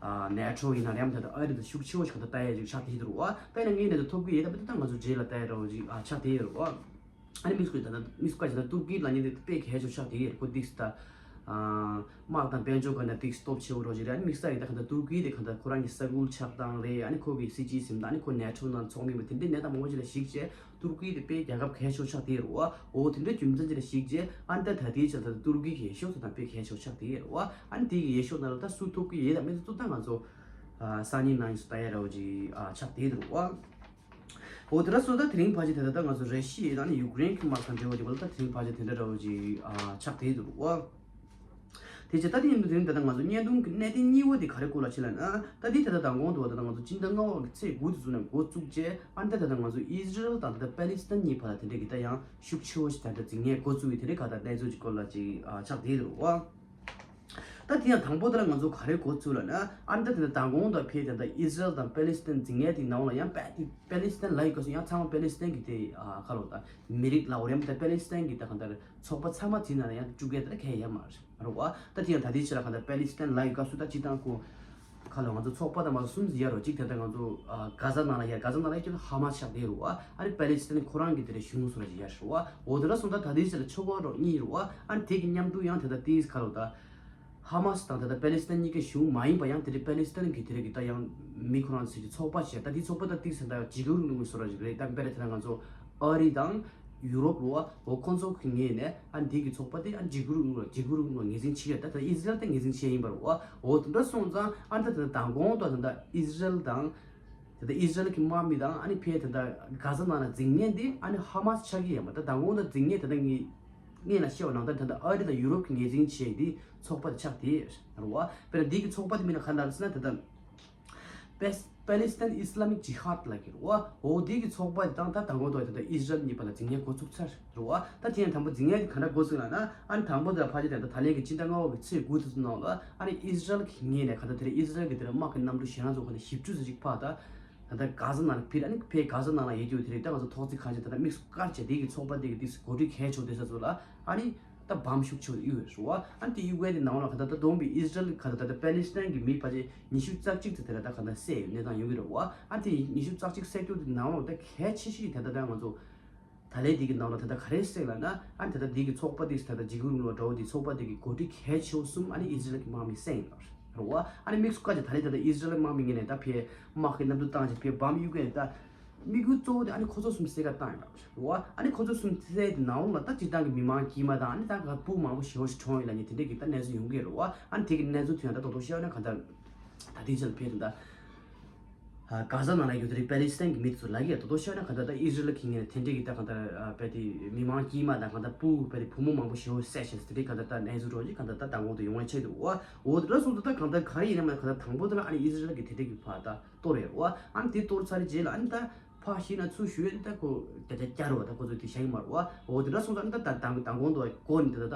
ཨ་ནེ་ཊོ་ཡིན་ན་ཡང་ད་ད་ཨ་རི་ད་ཤུགས་ཆེ་བོ་ཞིག་གང་ལྟར་ལྟ་ཡ་ཅིག་ཆགས་བསྡད་ཡོད་རེད་བ། དཔེར་ན་ངས་ནས་ད་ཐོབ་གི་ཡོད་ད་པ་ད་ང་ཚོ་རྗེས་ལ་ལྟ་ཡ་འདྲ་བོ་ཅིག་ཨ་ཆགས་བསྡད་ཡོད་རེད་བ། ཨ་ནི་དམིགས་བསལ་ད་ད་དམིགས་བསལ་ད་ད་ཏུར་ཀི་ལ་ཉེ་དེ་དཔེ་གལ་ཆེ་བོ་ཆགས་བསྡད་ཡོད་རེད། ཁོ་ཏིག་ད་དམག་དང་དཔལ་འབྱོར་སྒང་ནས་ཏིག་སྟོབས་ཆེ་བོ་རོ་ཅིག་རེད། ཨ་ནི་དམིགས་བསལ་ཡིན་ད་གང་ལྟར་ཏུར་ཀི་དེ་གང་ལྟར་ཁོ་རང་གི་ས་ཁུལ་ཆགས་སྟངས་རེད། ཨ་ནི་ཁོ་གི་སྲིད་ཇུས་ཟིན་ད་ཨ་ནི་ཁོ་ནེ་ཊོ་ནང་ཚོགས་མིན་པ་དེ་འདྲའི་གནས་སྟངས་མང་པོ་ཅིག་ལ་གཞིགས་བྱས་ཏུར་ཀི་དེ་དཔེ་རྒྱལ་ཁབ་གལ་ཆེ་བོ་ཆགས་བསྡད་ཡོད་རེད་བ། འོ་དེ་འདྲའི་རྒྱུ་མཚན་ཅིག་ལ་གཞིགས་བྱས་ཨ་ནི་ད་ད་ལྟའི་ཆར་ད་ཏུར་ཀི་གི་འོས་ཤོག་ཚོ་དང་དཔེ་གལ་ཆེ་བོ་ཆགས་བསྡད་ཡོད་རེད་བ། ཨ་ནི་དེ་གི་འོས་ཤོག་ནང་ལ་ད་སུ་ཐོབ་ཀྱི་ཡོད་དམ་མེད་ཚོ་ད་ང་ཚོ་ཨ་སང་ཉིན་གནངས་ཉིན་སུ་ལྟ་ཡ་འདྲ་བོ་ཅིག་ཨ་ཆགས་བསྡད་ཡོད་རེད་བ། འོ་དེ་འདྲ་སོང་ད་དེ་རིང་ཕལ་ཆེར་དེ་ལྟ་ད་ང་ཚོ་ར་ཤི་ཡ་དང་ནི་ཡུཀ་རེན་གྱི་དམག་དང་འབྲེལ་བ་དེ་བ་ལ་ད་དེ་རིང་ཕལ་ཆེར་དེ་འདྲ་འདྲ་བོ་ཅིག་ཨ་ཆགས་བསྡད་ཡོད་རེད་བ། དེ་རྗེས་ད་ལྟ་ཡིན་དུས་དེ་རིང་ད་ལྟ་ང་ཚོ་བརྙན་ཐུང་གི་གནད་དོན་གཉིས་པ་དེ་ག་རེ་སྐོར་ལ་ཕྱིན་ལབ་ན། ད་དེ་ད་ལྟ་མདང་དགོང་དུ་བ་ད་ལྟ་ང་ཚོ་སྤྱི་ཟླ་ལྔ་པ་གི་ཚེས་དགུ་དེ་ཚོ་ནས་འགོ་བཙུགས་རྗེས་ཨ་ནི་ད་ད་ལྟ་ང་ཚོ་ཨི་ཟི་རལ་དང་ད་ལྟ་པེ་ལི་སི་ཐན་གཉིས་བར་ལ་དེ་འདྲ་གི་ད་ཡང་ཤུགས་ཆེ་བོ་ཞིག་ད་ལྟ་འཛིང་ངན་འགོ་བཙུགས་ཡོད། དེ་རིང་ག་ད་གནས་ཚུལ་གྱི་སྐོར་ལ་ཅིག་ཨ་ཆགས་བསྡད་ཡོད་རེད་བ། ད་དེ་ཡང་དང་པོ་དེ་ལ་ང་ཚོ་ག་རེ་འགོ་བཙུགས་ལབ་ན། ཨ་ནི་ད་དེ་ནས་མདང་དགོང་དང་ཕེབས་དེ་འདྲ་ཨི་ཟི་རལ་དང་པེ་ལི་སི་ཐན་འཛིང་ངན་དེ་ནང་ལ་ཡང་པེ་དེ་པེ་ལི་སི་ཐན་ལ་ཡི་ག་སུ་ཡང་ཚང་མ་པེ་ལི་སི་ཐན་གི་དེ་ཨ་ཁ་ལོ་ད་མི་རིགས་ལ་འོ་རེམ་ད་པེ་ལི་སི་ཐན་གི་ད་གང་ལྟར་ཚོགས་པ་ཚང་མ་འཛིང་ན་ཡང་བཅུག་གི་ད་གལ་ཡོད་མ་རེད་བ། ད་དེ་ཡང་ད་དེ་ཕྱིར་ལ་གང་ལྟར་པེ་ལི་སི་ཐན་ལ་ཡི་ག་སུ་ད་སྤྱི་བཏང་ཁོ་ཁ་ལོ་ང་ཚོ་ཚོགས་པ་དང་མ་གསུམ་ཟིག་ཡར་རོ་གཅིག་དེ་ལྟར་ང་ཚོ་ཨ་གྷ་ཟ་ནང་ལ་ཡར་གྷ་ཟ་ནང་ལ་ཡར་ཁྱོད་ཧ་མ་ཆགས་དེ་རུ་བ། ཨ་ནི་པེ་ལི་སི་ཐན་ཁོ་རང་གི་དེ་རེ་གཞུང་སོ་ར་ཅིག་ཡར་རུ་བ། འོ་དེ་འདྲ་སོང་ད་ད་དེ་ཕྱིར་ལ་ཆོ་ག་རོ་གཉིས་རུ་བ། ཨ་ནི་དེ་གི་མཉམ་དུ་ཡང་དེ་ལྟར་ཏིས་ཁ་ལོ་ད་ཧ་མ་སི་དང་དེ་ལྟར་པེ་ལི་སི་ཐན་གཉིས་ཀའི་གཞུང་མ་ཡིན་པ་ཡང་དེ་རེ་པེ་ལི་སི་ཐན་གི་དེ་རེ་གི་ད་ཡང་མི་ཁོ་རང་ཚོ་ཚོགས་པ་བྱས། ད་དེ་ཚོགས་པ་ད་ཏིས་ད་འཇིགས་སྐུལ་གནང་སོ་ར་ཅིག་རེད། ད་དཔེར་ན་དེ་ལྟར་ང་ཚོ་ཨ་རི་དང་ཡུ་རོབ་རུ་བ། འོ་ཁོང་ཚོ་གི་ངོས་ནས་ཨ་འདི་གི་ཚོགས་པ་དེ་ཨ་འཇིགས་སྐུལ་རུ་འཇིགས་སྐུལ་རུ་ངོས་འཛིན་བྱེད་ཡ། ད་ད་ཨི་ཟི་རལ་དེ་ངོས་འཛིན་བྱེད་ཡིན་པ་རུ་བ། འོ་དེ་འདྲ་སོང་ཙང་ཨ་ད་ད་མདང་དགོང་དུ་ད་ད་ཨི་ཟི་རལ་དང་ད་ད་ཨི་ཟི་རལ་གི་དམག་མི་དང་ཨ་ནི་ཕེ་ད་ད་གྷ་ཟ་ནང་ལ་འཛིང་ངན་དེ་ཨ་ནི་ཧ་མ་སི་ཆགས་ཀྱི་ཡིན་པ། ད་མདང་དགོང་དུ་འཛིང་ངན་ད་ད་ངས་ངས་ལ་བཤད་པ་ནང་ལྟར་ད་ད་ཨ་རི་དང་ཡུ་རོབ་ཀྱི་ངོས་འཛིན་བྱེད་ཡ་དེ་ཚོགས་པ་དེ་ཆགས་དེ་རུ་བ། དཔེར་ན་འདི་གི་ཚོགས་པ་དེ་མིན་ན་ག་འདྲ་ཟེར་ན་ད་ད། པེ་པེ་ལི་སི་ཐན་ཨི་སི་ལ་མིག་ཇི་ཧཱད་ལབ་ཀྱི་རེད་བ། འོ་དེ་གི་ཚོགས་པ་དེ་དང་ད་དང་པོ་དོ་དེ་དང་ཨི་སི་རལ་གཉིས་བར་ལ་འཛིང་ངན་འགོ་བཙུགས་ཚར་རེད་བ། ད་དེ་ཡང་དང་པོ་འཛིང་ངན་དེ་ག་འདྲ་འགོ་བཙུགས་ལབ་ན། ཨ་ནི་དང་པོ་དེ་ལ་ཕལ་ཆེར་དེ་ད་ད་ལན་གྱི་སྤྱི་ཟླ་ལྔ་པ་གི་ཚེས་དགུ་དེ་ཚོ་ནང་ལ་ཨ་ནི་ཨི་སི་རལ་གྱི་ངོས་ནས་ག་ད་དེ་རིང་ཨི་སི་རལ་གྱི་དེ་རིང་དམག་གི་གནམ་གྲུ་ཞེ་གྲངས་ཚོ་ག་ད་བཞི་བཅུ་ཙམ་ཅིག་ཕར་ད་ད་ད་གྷ་ཟ་ནང་ལ་ཕེབས། ཨ་ནི་ཕེབས་གྷ་ཟ་ནང་ལ་ཡོད་རྒྱུ་དེ་རིང་ད་ང་ཚོ་ཐོག་བརྩེགས་ཁང་ཆེན་ད་ད་དམིགས་སུ་བཀར་བྱས་དེ་གི་ཚོགས་པ་དེ་གི་དེ་འགོ་ཁྲིད་གལ་ཆེ་བོ་དེ་ཚོ་ལ་ཨ་ནི། ད་བམ་ཤུགས་ཆེ་བ་གཡུག་ཡོད་རེད་བ། ཨ་དེ་གཡུག་ཡས་དེ་ནང་ལ་ག་ད་ད་བསྡོམས་པའི་ཨི་སི་རལ་ག་ད་ད་ད་པེ་ལི་སི་ཐན་གྱི་མི་ཕལ་ཆེར་ཉི་ཤུ་རྩ་གཅིག་ཙམ་དེ་ལ་ད་ག་ད་བསད་ཡོད་གནས་སྟངས་ཡོང་གི་རེད་བ། ཨ་དེ་ཉི་ཤུ་རྩ་གཅིག་བསད་རྒྱུ་དེ་ནང་ལ་ད་གལ་ཆེ་ཤོས་ཀྱི་ད་ད་ད་ང་ཚོ་ད་ལན་དེ་གི་ནང་ལ་ད་ད་ག་རེ་བསད་ལབ་ན། ཨ་ད་ད་དེ་གི་ཚོགས་པ་དེ་ད་ད་འཇིགས་སྐུལ་རིང་ལུགས་འདྲ་བོ་དེ་ཚོགས་པ་དེ་གི་འགོ་ཁྲིད་གལ་ཆེ་བོ་གསུམ་ཨ་ནི་ཨི་སི་རལ་གྱི་དམག་མི་བསད་ཡིན་རེད་བ། ཨ་ནི་དམིགས་སུ་བཀར་བྱས་ད་ལན་ད་ད་ཨི་སི་རལ་དམག་མི་ངོས་ནས་ད་ཕེ་དམག་གི་གནམ་གྲུ་བཏང་བྱས་ཕེ་བམ་གཡུག་གི་ད། དམིགས་ཡུལ་གཙོ་བོ་དེ་ཨ་ནི་ཁོ་ཚོ་གསུམ་བསད་ག་བཏང་ཡོད་རེད་བ། ཨ་ནི་ཁོ་ཚོ་གསུམ་བསད་དེ་ནང་ལ་ད་སྤྱིར་བཏང་གི་མི་མང་དཀྱུས་མ་དང་ཨ་ནི་ད་ག་སྤུ་མང་པོ་ཞེ་པོ་ཞིག་གྲོངས་ཡོད་ལབ་མཁན་དེ་འདྲས་ཀྱི་ད་གནས་ཚུལ་ཡོང་གི་རེད་བ། ཨ་ནི་དེ་གི་གནས་ཚུལ་དེ་ཡང་ད་རྡོག་རྡོག་བཤད་ན་ག་ད་ད་དེ་ཆ་ལ་ཕེབས་དེ་ད་གྷ་ཟ་ནང་ལ་ཡོད་དེ་རེད། པེ་ལི་སི་ཐན་གྱི་མི་དེ་ཚོ་ལབ་ཀྱི་ཡ། རྡོག་རྡོག་བཤད་ན་ག་ད་ད་ཨི་སི་རལ་གྱི་ངོས་ནས་དེ་འདྲས་ཀྱི་ད་ག་ད་དཔེ་དེ་མི་མང་དཀྱུས་མ་དང་ག་ད་སྤུ་དཔེ་དེ་བུ་མོ་མང་པོ་ཞེ་པོ་བསད་བྱས་དེ་འདྲས་ག་ད་ད་གནས་ཚུལ་འདྲ་བོ་ཅིག་ག་ད་ད་དང་པོ་དེ་ཡོང་བའི་ཆེད་དུ་བ། འོ་དེ་འདྲ་སོང་ད་ད་གང་ལྟར་ག་རེ་ཡིན་ན་མ་ག་ད་དང་པོ་དེ་ལ་ཨ་ནི་ཨི་སི་རལ་གྱི་དེ་འདྲས་ཀྱི་ཕར་ད། གཏོར་རེད་བ། ཨ་ནི་དེ་གཏོར་ཚར་རྗེས་ལ་ཨ་ནི་ད་ཕར་ཤི་ན་ཚུར་ཞུ་ཡོད་ད་ཁོ་རྒྱ་རྒྱ་རྒྱ་རུ་བ་ད་ཁོ་ཚོ་དེ་བཞག་གི་མ་རེད་བ། འོ་དེ་འདྲ་སོང་ཙང་ཨ་ནི་ད་ད་དང་དང་གོང་དུ་གོ་ནི་དེ་ད་ད་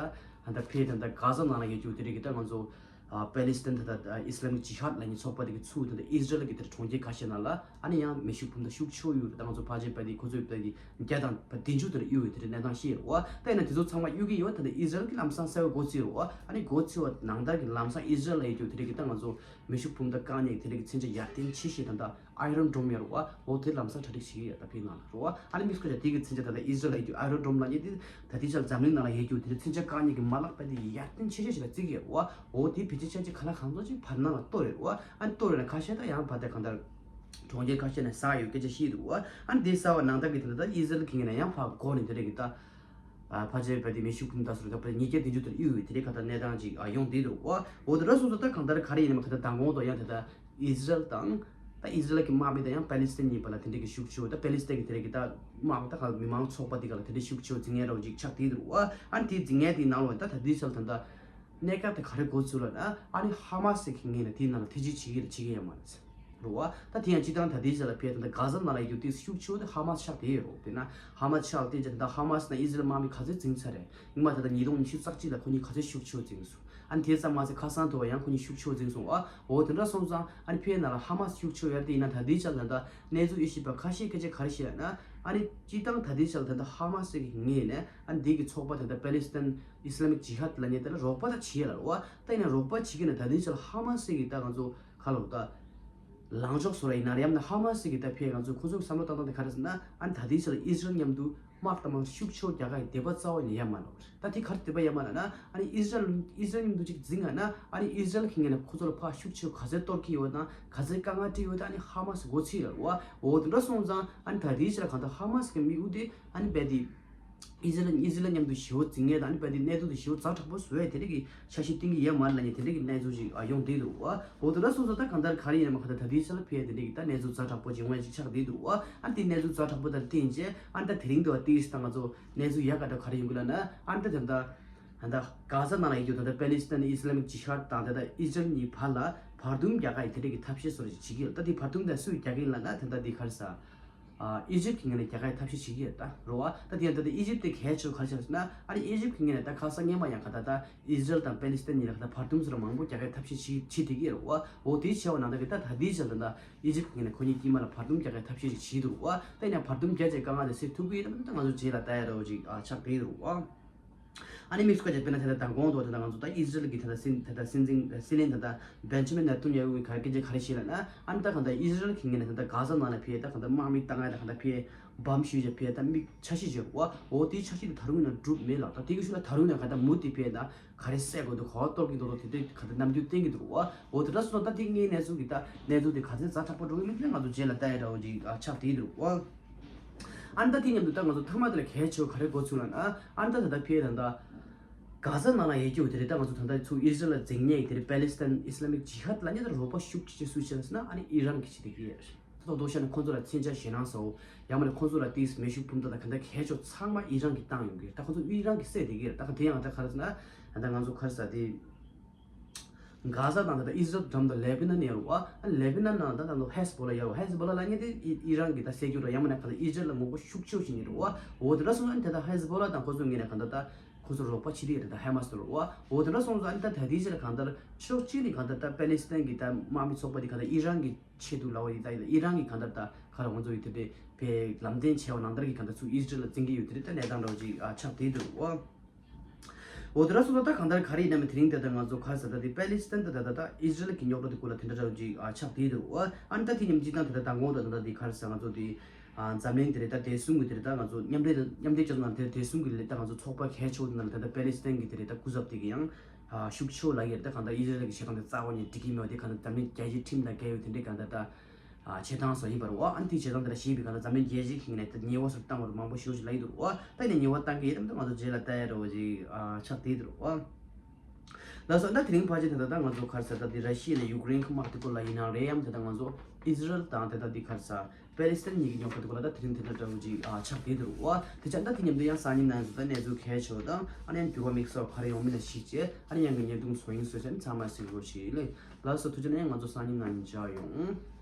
ད་ཕེ་ད་ད་གྷ་ཟ་ནང་ལ་ཡོད་རྒྱུ་དེ་རིགས་ཀྱི་ད་ང་ཚོ་ ཨ་པེ་ལི་སི་ཐན་ད་ལྟ་ཨ་ཨི་སི་ལམ་ཇི་ཧཱད་ལབ་མཁན་ཚོགས་པ་དེ་གི་ཚུར་ད་ལྟ་ཨི་སི་རལ་གི་དེར་གྲོང་ཁྱེར་ཁ་ཤས་ནང་ལ་ཨ་ནི་ཡང་མེ་ཤུགས་འཕུར་མདའ་ཤུགས་ཆེ་བོ་གཡུགས་རེད། ད་ང་ཚོ་ཕལ་ཆེར་བལྟས་དུས་ཁོ་ཚོས་བལྟས་དུས་བརྒྱ་དང་བདུན་ཅུ་དེར་གཡུགས་ཡོད་དེ་རེད། གནས་སྟངས་ཤིག་རེད་བ། ད་ཡིན་ན་དེ་ཚོ་ཚང་མ་གཡུག་གི་ཡོད། ད་ལྟ་ཨི་སི་རལ་གི་ལམ་སང་གསལ་བོ་འགོ་ཚུགས་རེད་བ། ཨ་ནི་འགོ་ཚུགས་པ་ནང་ལྟར་གི་ལམ་སང་ཨི་སི་རལ་ལ་ཡོད་རྒྱུ་དེ་རིགས་ཀྱི་ད་ང་ཚོ་མེ་ཤུགས་འཕུར་མདའ་བཀག་མཁན་དེ་རིགས་ཀྱི་མཚོན་ཆ་ཡར་ཐོན་ཆེ་ཤོས་ད་ལྟ་ཨའི་རོན་ཌོམ་ཡོད་རེད་བ། འོ་དེ་ལམ་སང་གྲ་སྒྲིག་བྱེད་ཀྱི་ཡོད་ད་ཕའི་ནང་ལ་རེད་བ། ཨ་ནི་དམིགས་བཀར་བྱས་དེ་གི་མཚོན་ཆ་ད་ལྟ་ཨི་སི་རལ་ལ་ཡོད་རྒྱུ་ཨའི་རོན་ཌོམ་ལབ་མཁན་དེ་ད་ལྟའི་ཆར་འཛམ་གླིང་ནང་ལ་ཡོད་རྒྱུ་དེ་རིགས་མཚོན་ཆ་བཀག་མཁན་གྱི་མ་ལག་དཔེ་དེ་ཡར་ཐོན་ཆེ་ཤོས་ཤིག་ལ་བརྩི་གི་ཡོད་རེད་བ། འོ་དེ་བེད་སྤྱོད་བྱས་རྗེས་ག་ལ་གང་འཚམ་ཅིག་བར་སྣང་ལ་གཏོར་རེད་བ། ཨ་ནི་གཏོར་རེད་ན་ཁ་ཤས་ད་ཡང་བར་དེ་གང་ལྟར་གྲོང་ཁྱེར་ཁ་ཤས་ནས་ཟག་ཡོད་སྐད་ཆ་བཤད་འདུག་བ། ཨ་ནི་དེ་ཟག་པ་ནང་ལྟར་གྱི་དེ་འདྲ་ད་ཨི་སི་རལ་གྱི་ངོས་ནས་ཡང་ཕར་འགོ་ནས་དེ་འདྲ་གི་ད་ཨ་ཕལ་ཆེར་བལྟས་དུས་མེ་ཤུགས་འཕུར་མདའ་སོགས་ད་བར་ཉིས་བརྒྱ་བདུན་ཅུ་དེར་གཡུགས་ཡོད་དེ་རིགས་ག་ད་གནས་སྟངས་ཅིག་ཨ་ཡོང་བསྡད་འདུག་བ། འོ་དེ་འདྲ་སོང་ཙང་ད་གང་ལྟར་ག་རེ་ཡིན་ནའང་ག་ད་མདང་དགོང་དུ་ཡང་དེ་ད་ཨི་སི་རལ་དང་ད་ཨི་སི་རལ་གྱི་དམག་མི་དང་ཡང་པེ་ལི་སི་ཐན་གཉིས་བར་ལ་དེ་འདྲ་གི་ཤུགས་ཆེ་བོ་ད་པེ་ལི་སི་ཐན་གྱི་དེ་རིགས་ཀྱི་ད་དམག་ད་ག་མི་མང་ཚོགས་པ་དེ་ག་ལ་དེ་འདྲ་ཤུགས་ཆེ་བོ་འཛིང་མཁན་འདྲ་བོ་ཅིག་ཆགས་བསྡད་འདུག་བ། ཨ་ནི་དེ་འཛིང་མཁན་དེའི་ནང་ལ་ད་ད་ལྟའི་ཆར་ད་ད་གནད་འགག་དེ་ག་རེ་འགོ་ཚུགས་ལབ་ན་ཨ་ནི་ཧ་མ་སི་གི་ངོས་ནས་དེའི་ནང་ལ་ཐེ་ཇུས་བྱེད་ཀྱི་རེད་བྱེད་ཀྱི་ཡོད་མ་རེད། རེད་བ། ད་དེ་ཡང་སྤྱིར་བཏང་ད་ལྟའི་ཆར་ལ་ཕེབས་ད་ལྟ་གྷ་ཟ་ནང་ལ་ཡོད་དུས་ཤུགས་ཆེ་བོ་དེ་ཧ་མ་སི་ཆགས་བསྡད་ཡོད་རེད། དཔེར་ན་ཧ་མ་སི་ཆགས་ལ་བརྟེན་བྱས་ད་ལྟ་ཧ་མ་སི་དང་ཨི་སི་རལ་དམག་མི་ག་ཚོད་འཛིང་ཚར་རེད། སྔོན་མ་ད་ལྟ་ཉིས་སྟོང་ཉི་ཤུ་རྩ་གཅིག་ལ་ཁོ་གཉིས་ག་ཚོད་ཤུགས་ཆེ་བོ་འཛིང་སོང་། ཨ་ནི་དེ་ཙམ་མ་ཟད་ཁ་སང་དུ་བ་ཡང་ཁོ་གཉིས་ཤུགས་ཆེ་བོ་འཛིང་སོང་བ། འོ་དེ་འདྲ་སོང་ཙང་ཨ་ནི་ཕེབས་ནང་ལ་ཧ་མ་སི་ཤུགས་ཆེ་བོ་ཡར་དེ་ཡིན་ན་ད་ལྟའི་ཆར་ད་ལྟ་གནས་ཚུལ་ཡོད་ཤེས་པ་ཁ་ཤས་སྐད་ཆ་ག་རེ་བཤད་ཡོད་ན་ཨ་ནི་སྤྱིར་བཏང་ད་ལྟའི་ཆར་ད་ལྟ་ཧ་མ་སི་གི་ངོས་ནས་ཨ་ནི་དེ་གི་ཚོགས་པ་ད་ལྟ་པེ་ལི་སི་ཐན་ཨི་སི་ལ་མིག་ཇི་ཧད་ལབ་མཁན་དེ་ལ་རོགས་པ་ད་བྱེད་ཡོད་ལ་རེད་བ། ད་ཡིན་ན་རོགས་པ་བྱེད་ཀྱི་ན་ད་ལྟའི་ཆར་ཧ་མ་སི་གི་ད་ང་ཚོ་ག་ལབ་ད། ལངས་ཕྱོགས་སུ་ར་ཡིན་ན་རེད། ཡང་ན་ཧ་མ་སི་གི་ད་ཕེབས་ང་ཚོས་ཁོ་ཚོའི་བསམ་བློ་བཏང་སྟངས་དེ་ག་རེ་ཟེར་ན་ཨ་ནི་ད་ལྟའི་ཆར་ཨི་སི་རལ་མཉམ་དུ་དམག་དང་དམག་ཤུགས་ཆེ་བོ་རྒྱག་ག་ཡི་དད་པ་རྩ་བ་ནས་ཡོད་མ་རེད། ད་དེ་ག་རེ་དད་པ་ཡོད་མ་རེད་ན་ཨ་ནི་ཨི་སི་རལ་ཨི་སི་རལ་མཉམ་དུ་ཅིག་འཛིང་ང་ན་ཨ་ནི་ཨི་སི་རལ་གི་ངོས་ནས་ཁོ་ཚོ་ལ་ཕར་ཤུགས་ཆེ་བོ་ག་ཚོད་གཏོར་གི་ཡོད་དང་ག་ཚོད་དཀའ་ངལ་འཕྲད་ཡོད་ད་ཨ་ནི་ཧ་མ་སི་མགོ་ཚོས་ལ་རེད་བ། འོ་དེ་འདྲ་སོང་ཙང་ཨ་ནི་ད་ལྟའི་ཆར་གང་ལྟར་ཧ་མ་སི་གི་དམིགས་ཡུལ་དེ་ཨ་ནི་རྦད་དེ། ཨི་ཟི་རལ་ཨི་ཟི་རལ་མཉམ་དུ་ཞི་བོ་འཛིང་ངེས་དང་ཨ་ནི་བལ་དེ་གནས་ཚུལ་དེ་ཞི་བོ་ཛ་དྲག་པོ་བཟོ་ཡས་དེ་འདྲ་གི་འཆར་གཞི་བཏིང་གི་ཡོད་མ་རེད་ལབ་མཁན་དེ་འདྲ་གི་གནས་ཚུལ་ཞིག་ཨ་ཡོང་བསྡད་འདུག་བ། འོ་དེ་འདྲ་སོང་ཙང་ད་གང་ལྟར་ག་རེ་ཡིན་ནའང་ག་ད་ད་ལྟའི་ཆར་ལ་ཕེབས་དེ་འདྲ་གི་ད་གནས་ཚུལ་ཛ་དྲག་པོ་ཅིག་ཡོང་ཡས་ཅིག་ཆགས་བསྡད་འདུག་བ། ཨ་ནི་དེ་གནས་ཚུལ་ཛ་དྲག་པོ་དང་བསྟུན་བྱས་ཨ་ནི་ད་དེ་རིང་དུ་བ་ཏིས་ད་ང་ཚོ་གནས་ཚུལ་ཡག་ག་འདྲ་ག་རེ་ཡོང་གི་ལབ་ན་ཨ་ནི་ད་ད་ད་ད་གྷ་ཟ་ནང་ལ་ཡོད་རྒྱུ་ད་ད་པེ་ལི་སི་ཐན་ཨི་སི་ལ་མིག་ཇི་ཧཱད་དང་ད་ད་ཨི་ཟི་རལ་གཉིས་བར་ལ་བར་འདུམ་རྒྱག་ག་ཡི་དེ་འདྲ་གི་ཐབས་ཤེས་བཟོ་འདྲ་ཅིག་བྱེད་ཀྱི་ཡོད། ད་དེ་བར་འདུམ་དེ་སུས་རྒྱག་གི་ཡིན་ལབ་ན་ད་ད་དེ་ག་རེ་ཟ། ཨ་ཨི་ཇིབ་ཀྱི་ངོས་ནས་རྒྱག་ཡའི་ཐབས་ཤེས་བྱེད་ཀྱི་ཡོད་ད་རེད་བ། ད་དེ་ཡང་ད་ལྟ་ཨི་ཇིབ་དེ་གལ་ཆེ་བ་ག་རེ་བྱས་ཟེར་ན་ཨ་ནི་ཨི་ཇིབ་ཀྱི་ངོས་ནས་ད་ཁ་སང་སྔོན་མ་ཡང་ག་ད་ད་ཨི་ཟི་རལ་དང་པེ་ལི་སི་ཐན་གཉིས་ལ་ག་ད་བར་འདུམ་ཟེར་མང་པོ་རྒྱག་ཡའི་ཐབས་ཤེས་བྱེད་བྱེད་བསྡད་ཀྱི་ཡོད་རེད་བ། འོ་དེ་བྱས་པ་ནང་ད་གི་ད་ད་ལྟའི་ཆར་ད་ད་ཨི་ཇིབ་ཀྱི་ངོས་ནས་ཁོ་གཉིས་དཀྱིལ་མ་ལ་བར་འདུམ་རྒྱག་ཡའི་ཐབས་ཤེས་ཅིག་བྱེད་འདུག་བ། ད་ཡིན་ན་བར་འདུམ་རྒྱག་བྱས་དཀའ་ངལ་དེ་སེལ་ཐུབ་ཀྱི་ཡོད་ད་ད་ང་ཚོ་རྗེས་ལ་ལྟ་ཡ་འདྲ་བོ་ཅིག་ཨ་ཆགས་བསྡད་འདུག་བ། ཨ་ནི་དམིགས་སུ་བཀར་བྱས་དཔེར་ན་ད་ལྟ་མདང་དགོང་དུ་ད་ལྟ་ང་ཚོ་ད་ཨི་ཟི་རལ་གྱི་ད་ལྟ་སྲིད་ད་ལྟ་སྲིད་འཛིན་སྲིད་བློན་ད་ལྟ་བེན་ཇ་མིན་ནེ་ཐན་ཡ་ཧུ་གིས་ག་རེ་སྐད་ཆ་ག་རེ་བཤད་ལབ་ན་ཨ་ནི་ད་གང་ལྟར་ཨི་ཟི་རལ་གྱི་ངོས་ནས་ད་ལྟ་གྷ་ཟ་ནང་ལ་ཕེབས་ད་གང་ལྟར་དམག་མི་བཏང་ཡ་ད་གང་ལྟར་ཕེབས་བམ་གཞུས་བྱས་ཕེབས་ད་མི་འཆར་གཞི་བརྗོད་འོ་འོ་དེའི་འཆར་གཞི་དེ་ད་རུང་ཡིན་ན་འགྲུབ་མེད་ལབ། ད་དེ་གི་ཤུལ་ལ་ད་རུང་ཡིན་ན་གང་ལྟར་མུ་མཐུད་ཕེབས་ད་ག་རེ་བསད་དགོས་འདུག་ག་པར་གཏོར་གྱི་འདུག་དེ་འདྲའི་གང་ལྟར་རྣམ་འགྱུར་བསྟན་གྱི་འདུག་འོ་འོ་དེ་འདྲ་སོང་ད་དེ་སྔའི་གནས་ཚུལ་གྱི་ད་གནས་ཚུལ་དེ་ག་ཚོད་ཛ་དྲག་པོ་འགྲོ་གི་མིན་དེ་ང་ཚོ་རྗེས་ལ་ལྟ་ཡ་འདྲ་བོ་ཅིག་ཆགས་བསྡད་འདུག་འོ། ཨ་ནི་ད་དེ་མཉམ་དུ་ད་ང་ཚོ་མཐའ་མ་དེ་ལ་གལ་ཆེ་བ་ག་རེ་འགོ་ཚུགས་ལབ་ན་ཨ་ནི་ད་ད་ལྟ་ཕེབས་ད་ལྟ་གྷ་ཟ་ནང་ལ་ཡོད་རྒྱུ་དེ་རེད། ད་ང་ཚོ་ད་ལྟ་ཚུར་ཨི་སི་རལ་ལ་འཛིང་ཉེས་དེ་རེད། པེ་ལི་སི་ཐན་ཨི་སི་ལ་མིག་ཇི་ཧད་ལབ་མཁན་དེ་རོགས་པ་ཤུགས་ཆེ་ཆེ་སུས་བྱས་ཟེར་ན་ཨ་ནི་ཨི་རན་གྱིས་བྱེད་བསྡད་ཀྱི་ཡོད་རེད། ད་དོག་དོག་ཤ་ནས་ཁོང་ཚོ་ལ་མཚོན་ཆ་ཞེད་སྣང་ཟ་འོ་ཡང་མིན་ན་ཁོང་ཚོ་ལ་ཏིས་མེ་ཤུགས་འཕུར་མདའ་དང་ག་འདྲ་གལ་ཆེ་བ་ཚང་མ་ཨི་རན་གྱིས་བཏང་ཡོང་གི་རེད། ད་ཁོང་ཚོ་ཨི་རན་གྱིས་བསད་བསྡད་ཀྱི་རེད། ད་ག་དེ་ཡང་ད་ག་རེ་ཟེར་ན་ད་ང་ཚོ་ག་རེ་ཟེར་དེ། གྷ་ཟ་དང་ད་ལྟ་ཨི་སི་རལ་འགྲམ་དུ་ལེ་བྷི་ནན་ཡོད་རེད་བ། ཨ་ལེ་བྷི་ནན་ནང་ད་ད་ལོ་ཧེ་ཟི་བྷོ་ལ་ཡོད་རེད་བ། ཧེ་ཟི་བྷོ་ལ་ལབ་མཁན་དེ་ཨི་ཨི་རན་གྱི་ད་སྲིད་རྒྱུ་རེད། ཡང་མིན་ན་ད་ལྟ་ཨི་སི་རལ་ལ་ངོ་རྒོལ་ཤུགས་ཆེ་བ་ཞིག་ཡིན་རེད་བ། འོ་དེ་འདྲ་སོང་ཙང་དེ་ད་ཧེ་ཟི་བྷོ་ལ་དང་ཁོ་ཚོ་ངོས་ནས་གང་ལྟར་ད་ཁོ་ཚོར་རོགས་པ་བྱེད་ཀྱི་རེད། ད་ཧེ་མ་སི་དེ་རེད་བ། འོ་དེ་འདྲ་སོང་ཙང་ཨ་ནི་ད་ད་ལྟའི་ཆར་གང་ལྟར་ཕྱོགས་གཅིག་ནས་གང་ལྟར་ད་པེ་ལི་སི་ཐན་གྱི་ད་དམག་མི་ཚོགས་པ་དེ་གང་ལྟར་ཨི་རན་གྱི་ཆེད་དུ་ལབ་པ་ཡིན་ད་ཡིན་ད་ཨི་རན་གྱི་གང་ལྟར་ད་ག་རེ་ཁོ་ཚོ་ཡི་དེ་འདྲའི་བའི་ལམ་སྟོན་བྱས་པ་ནང་ལྟར་གྱི་གང་ལྟར་ཚུར་ཨི་སི་རལ་ལ་འཛིང་གི་ཡོད་དེ་རེད། ད་གནས་སྟངས་འདྲ་བོ་ཅིག་ཨ་ཆགས་བསྡད་འདུག་བ། འོ་དེ་འདྲ་སོང་ཙང་ད་གང་ལྟར་ག་རེ་ཡིན་ན་མིན་དེ་རིང་དེ་ལྟར་ང་ཚོ་ག་རེ་ཟེར་ད་དེ་པེ་ལི་སི་ཐན་དེ་ད་ད་ད་ཨི་སི་རལ་གྱི་རྙོག་དྲ་དེ་སྐོར་ལ་དེ་འདྲ་འདྲ་བོ་ཅིག་ཨ་ཆགས་བསྡད་འདུག་བ། ཨ་ནི་ད་དེ་མཉམ་སྤྱིར་བཏང་དེ་ད་མདང་དགོང་དང་ད་ད་དེ་ག་རེ་ཟེར་ང་ཚོ་དེ་ཨ་འཛམ་གླིང་དེ་རེད། ད་བདེ་སྲུང་གི་དེ་རེད། ད་ང་ཚོ་མཉམ་འབྲེལ་མཉམ་འབྲེལ་རྒྱལ་ཚོགས་ནང་དེ་བདེ་སྲུང་གི་ལས་ད་ང་ཚོ་ཚོགས་པ་གལ་ཆེ་བོ་དེ་ནང་ལ་ད་ད་པེ་ལི་སི་ཐན་གྱི་དེ་རེད། ད་སྐུ་ཚབ་དེ་གི་ཡང་ཨ་ཤུགས་ཆེ་བོ་ལབ་ཡོད་རེད། ད་གང་ལྟར་ཨི་སི་རལ་གྱི་བྱེད་སྟངས་དེ་རྩ་བ་ནས་འགྲིག་གི་མེད་པ་དེ་གང་ལྟར་འཛམ་གླིང་རྒྱལ་སྤྱིའི་ཁྲིམས་དང་འགལ་བའི་དེ་འདྲའི་གང་ལྟར་ད་ཨ་བྱེད་སྟངས་སོགས་ཡིན་པ་རེད་བ། ཨ་ནི་དེའི་བྱེད་སྟངས་དེ་ལ་ཞེད་པའི་གང་ལྟར་འཛམ་གླིང་རྒྱལ་སྤྱིའི་ཁེངས་ནས་ད་ཉེས་པ་སོགས་བཏང་བ་རུ་མང་པོ་ཞེ་པོ་ཞིག་ལབ་ཀྱི་འདུག་བ། ད་ཡིན་ན་ཉེས་པ་བཏང་གི་ཡོད་དམ་ད་ང་ཚོ་རྗེས་ལ་ལྟ་ཡ་འདྲ་བོ་ཞིག་ཨ་ཆགས་བསྡད་འདུག་བ། ལགས་སོ། ད་དེ་རིང་ཕལ་ཆེར་ད་ལྟ་ད་ང་ཚོ་ག་རེ་ཟེར་ད་འདི་ར་ཤི་ཡ་ནས་ཡུཀ་རེན་གྱི་དམག་དེ་སྐོར་ལ་ཡིན་ན་རེད། ཡང་ད་ལྟ་ང་ཚོ་ཨི་སི་རལ་དང་ད་ལྟ་འདི་ག་རེ་ཟེར་པེ་ལི་སི་ཐན་གཉིས་ཀྱི་རྙོག་དྲ་དེ་སྐོར་ལ་ད་དེ་རིང་དེ་འདྲ་འདྲ་བོ་ཅིག་ཨ་ཆགས་བསྡད་འདུག་བ། དེ་ཆ་ད་དེ་མཉམ་དུ་ཡང་སང་ཉིན་ནང་ཚོ་ད་གནས་ཚུལ་གལ་ཆེ་བ་དང་ཨ་ནི་ཡང་འགྱུར་བ་དམིགས་བསལ་བ་ག་རེ་ཡོང་མིན་ལ་གཞིགས་བྱས་ཨ་ནི་ཡང་གི་བརྙན་ཐུང་བཟོ་ཡིན་བཟོས་བྱས་ཨ་ནི་ཚང་མ་གཟིགས་རོགས་བྱེད་ལེ། ལགས་སོ། ཐུགས་རྗེ་ཆེ། ཨ་ནི་ཡང་ང་ཚོ་སང་ཉིན་ནང་མཇལ་ཡོང་།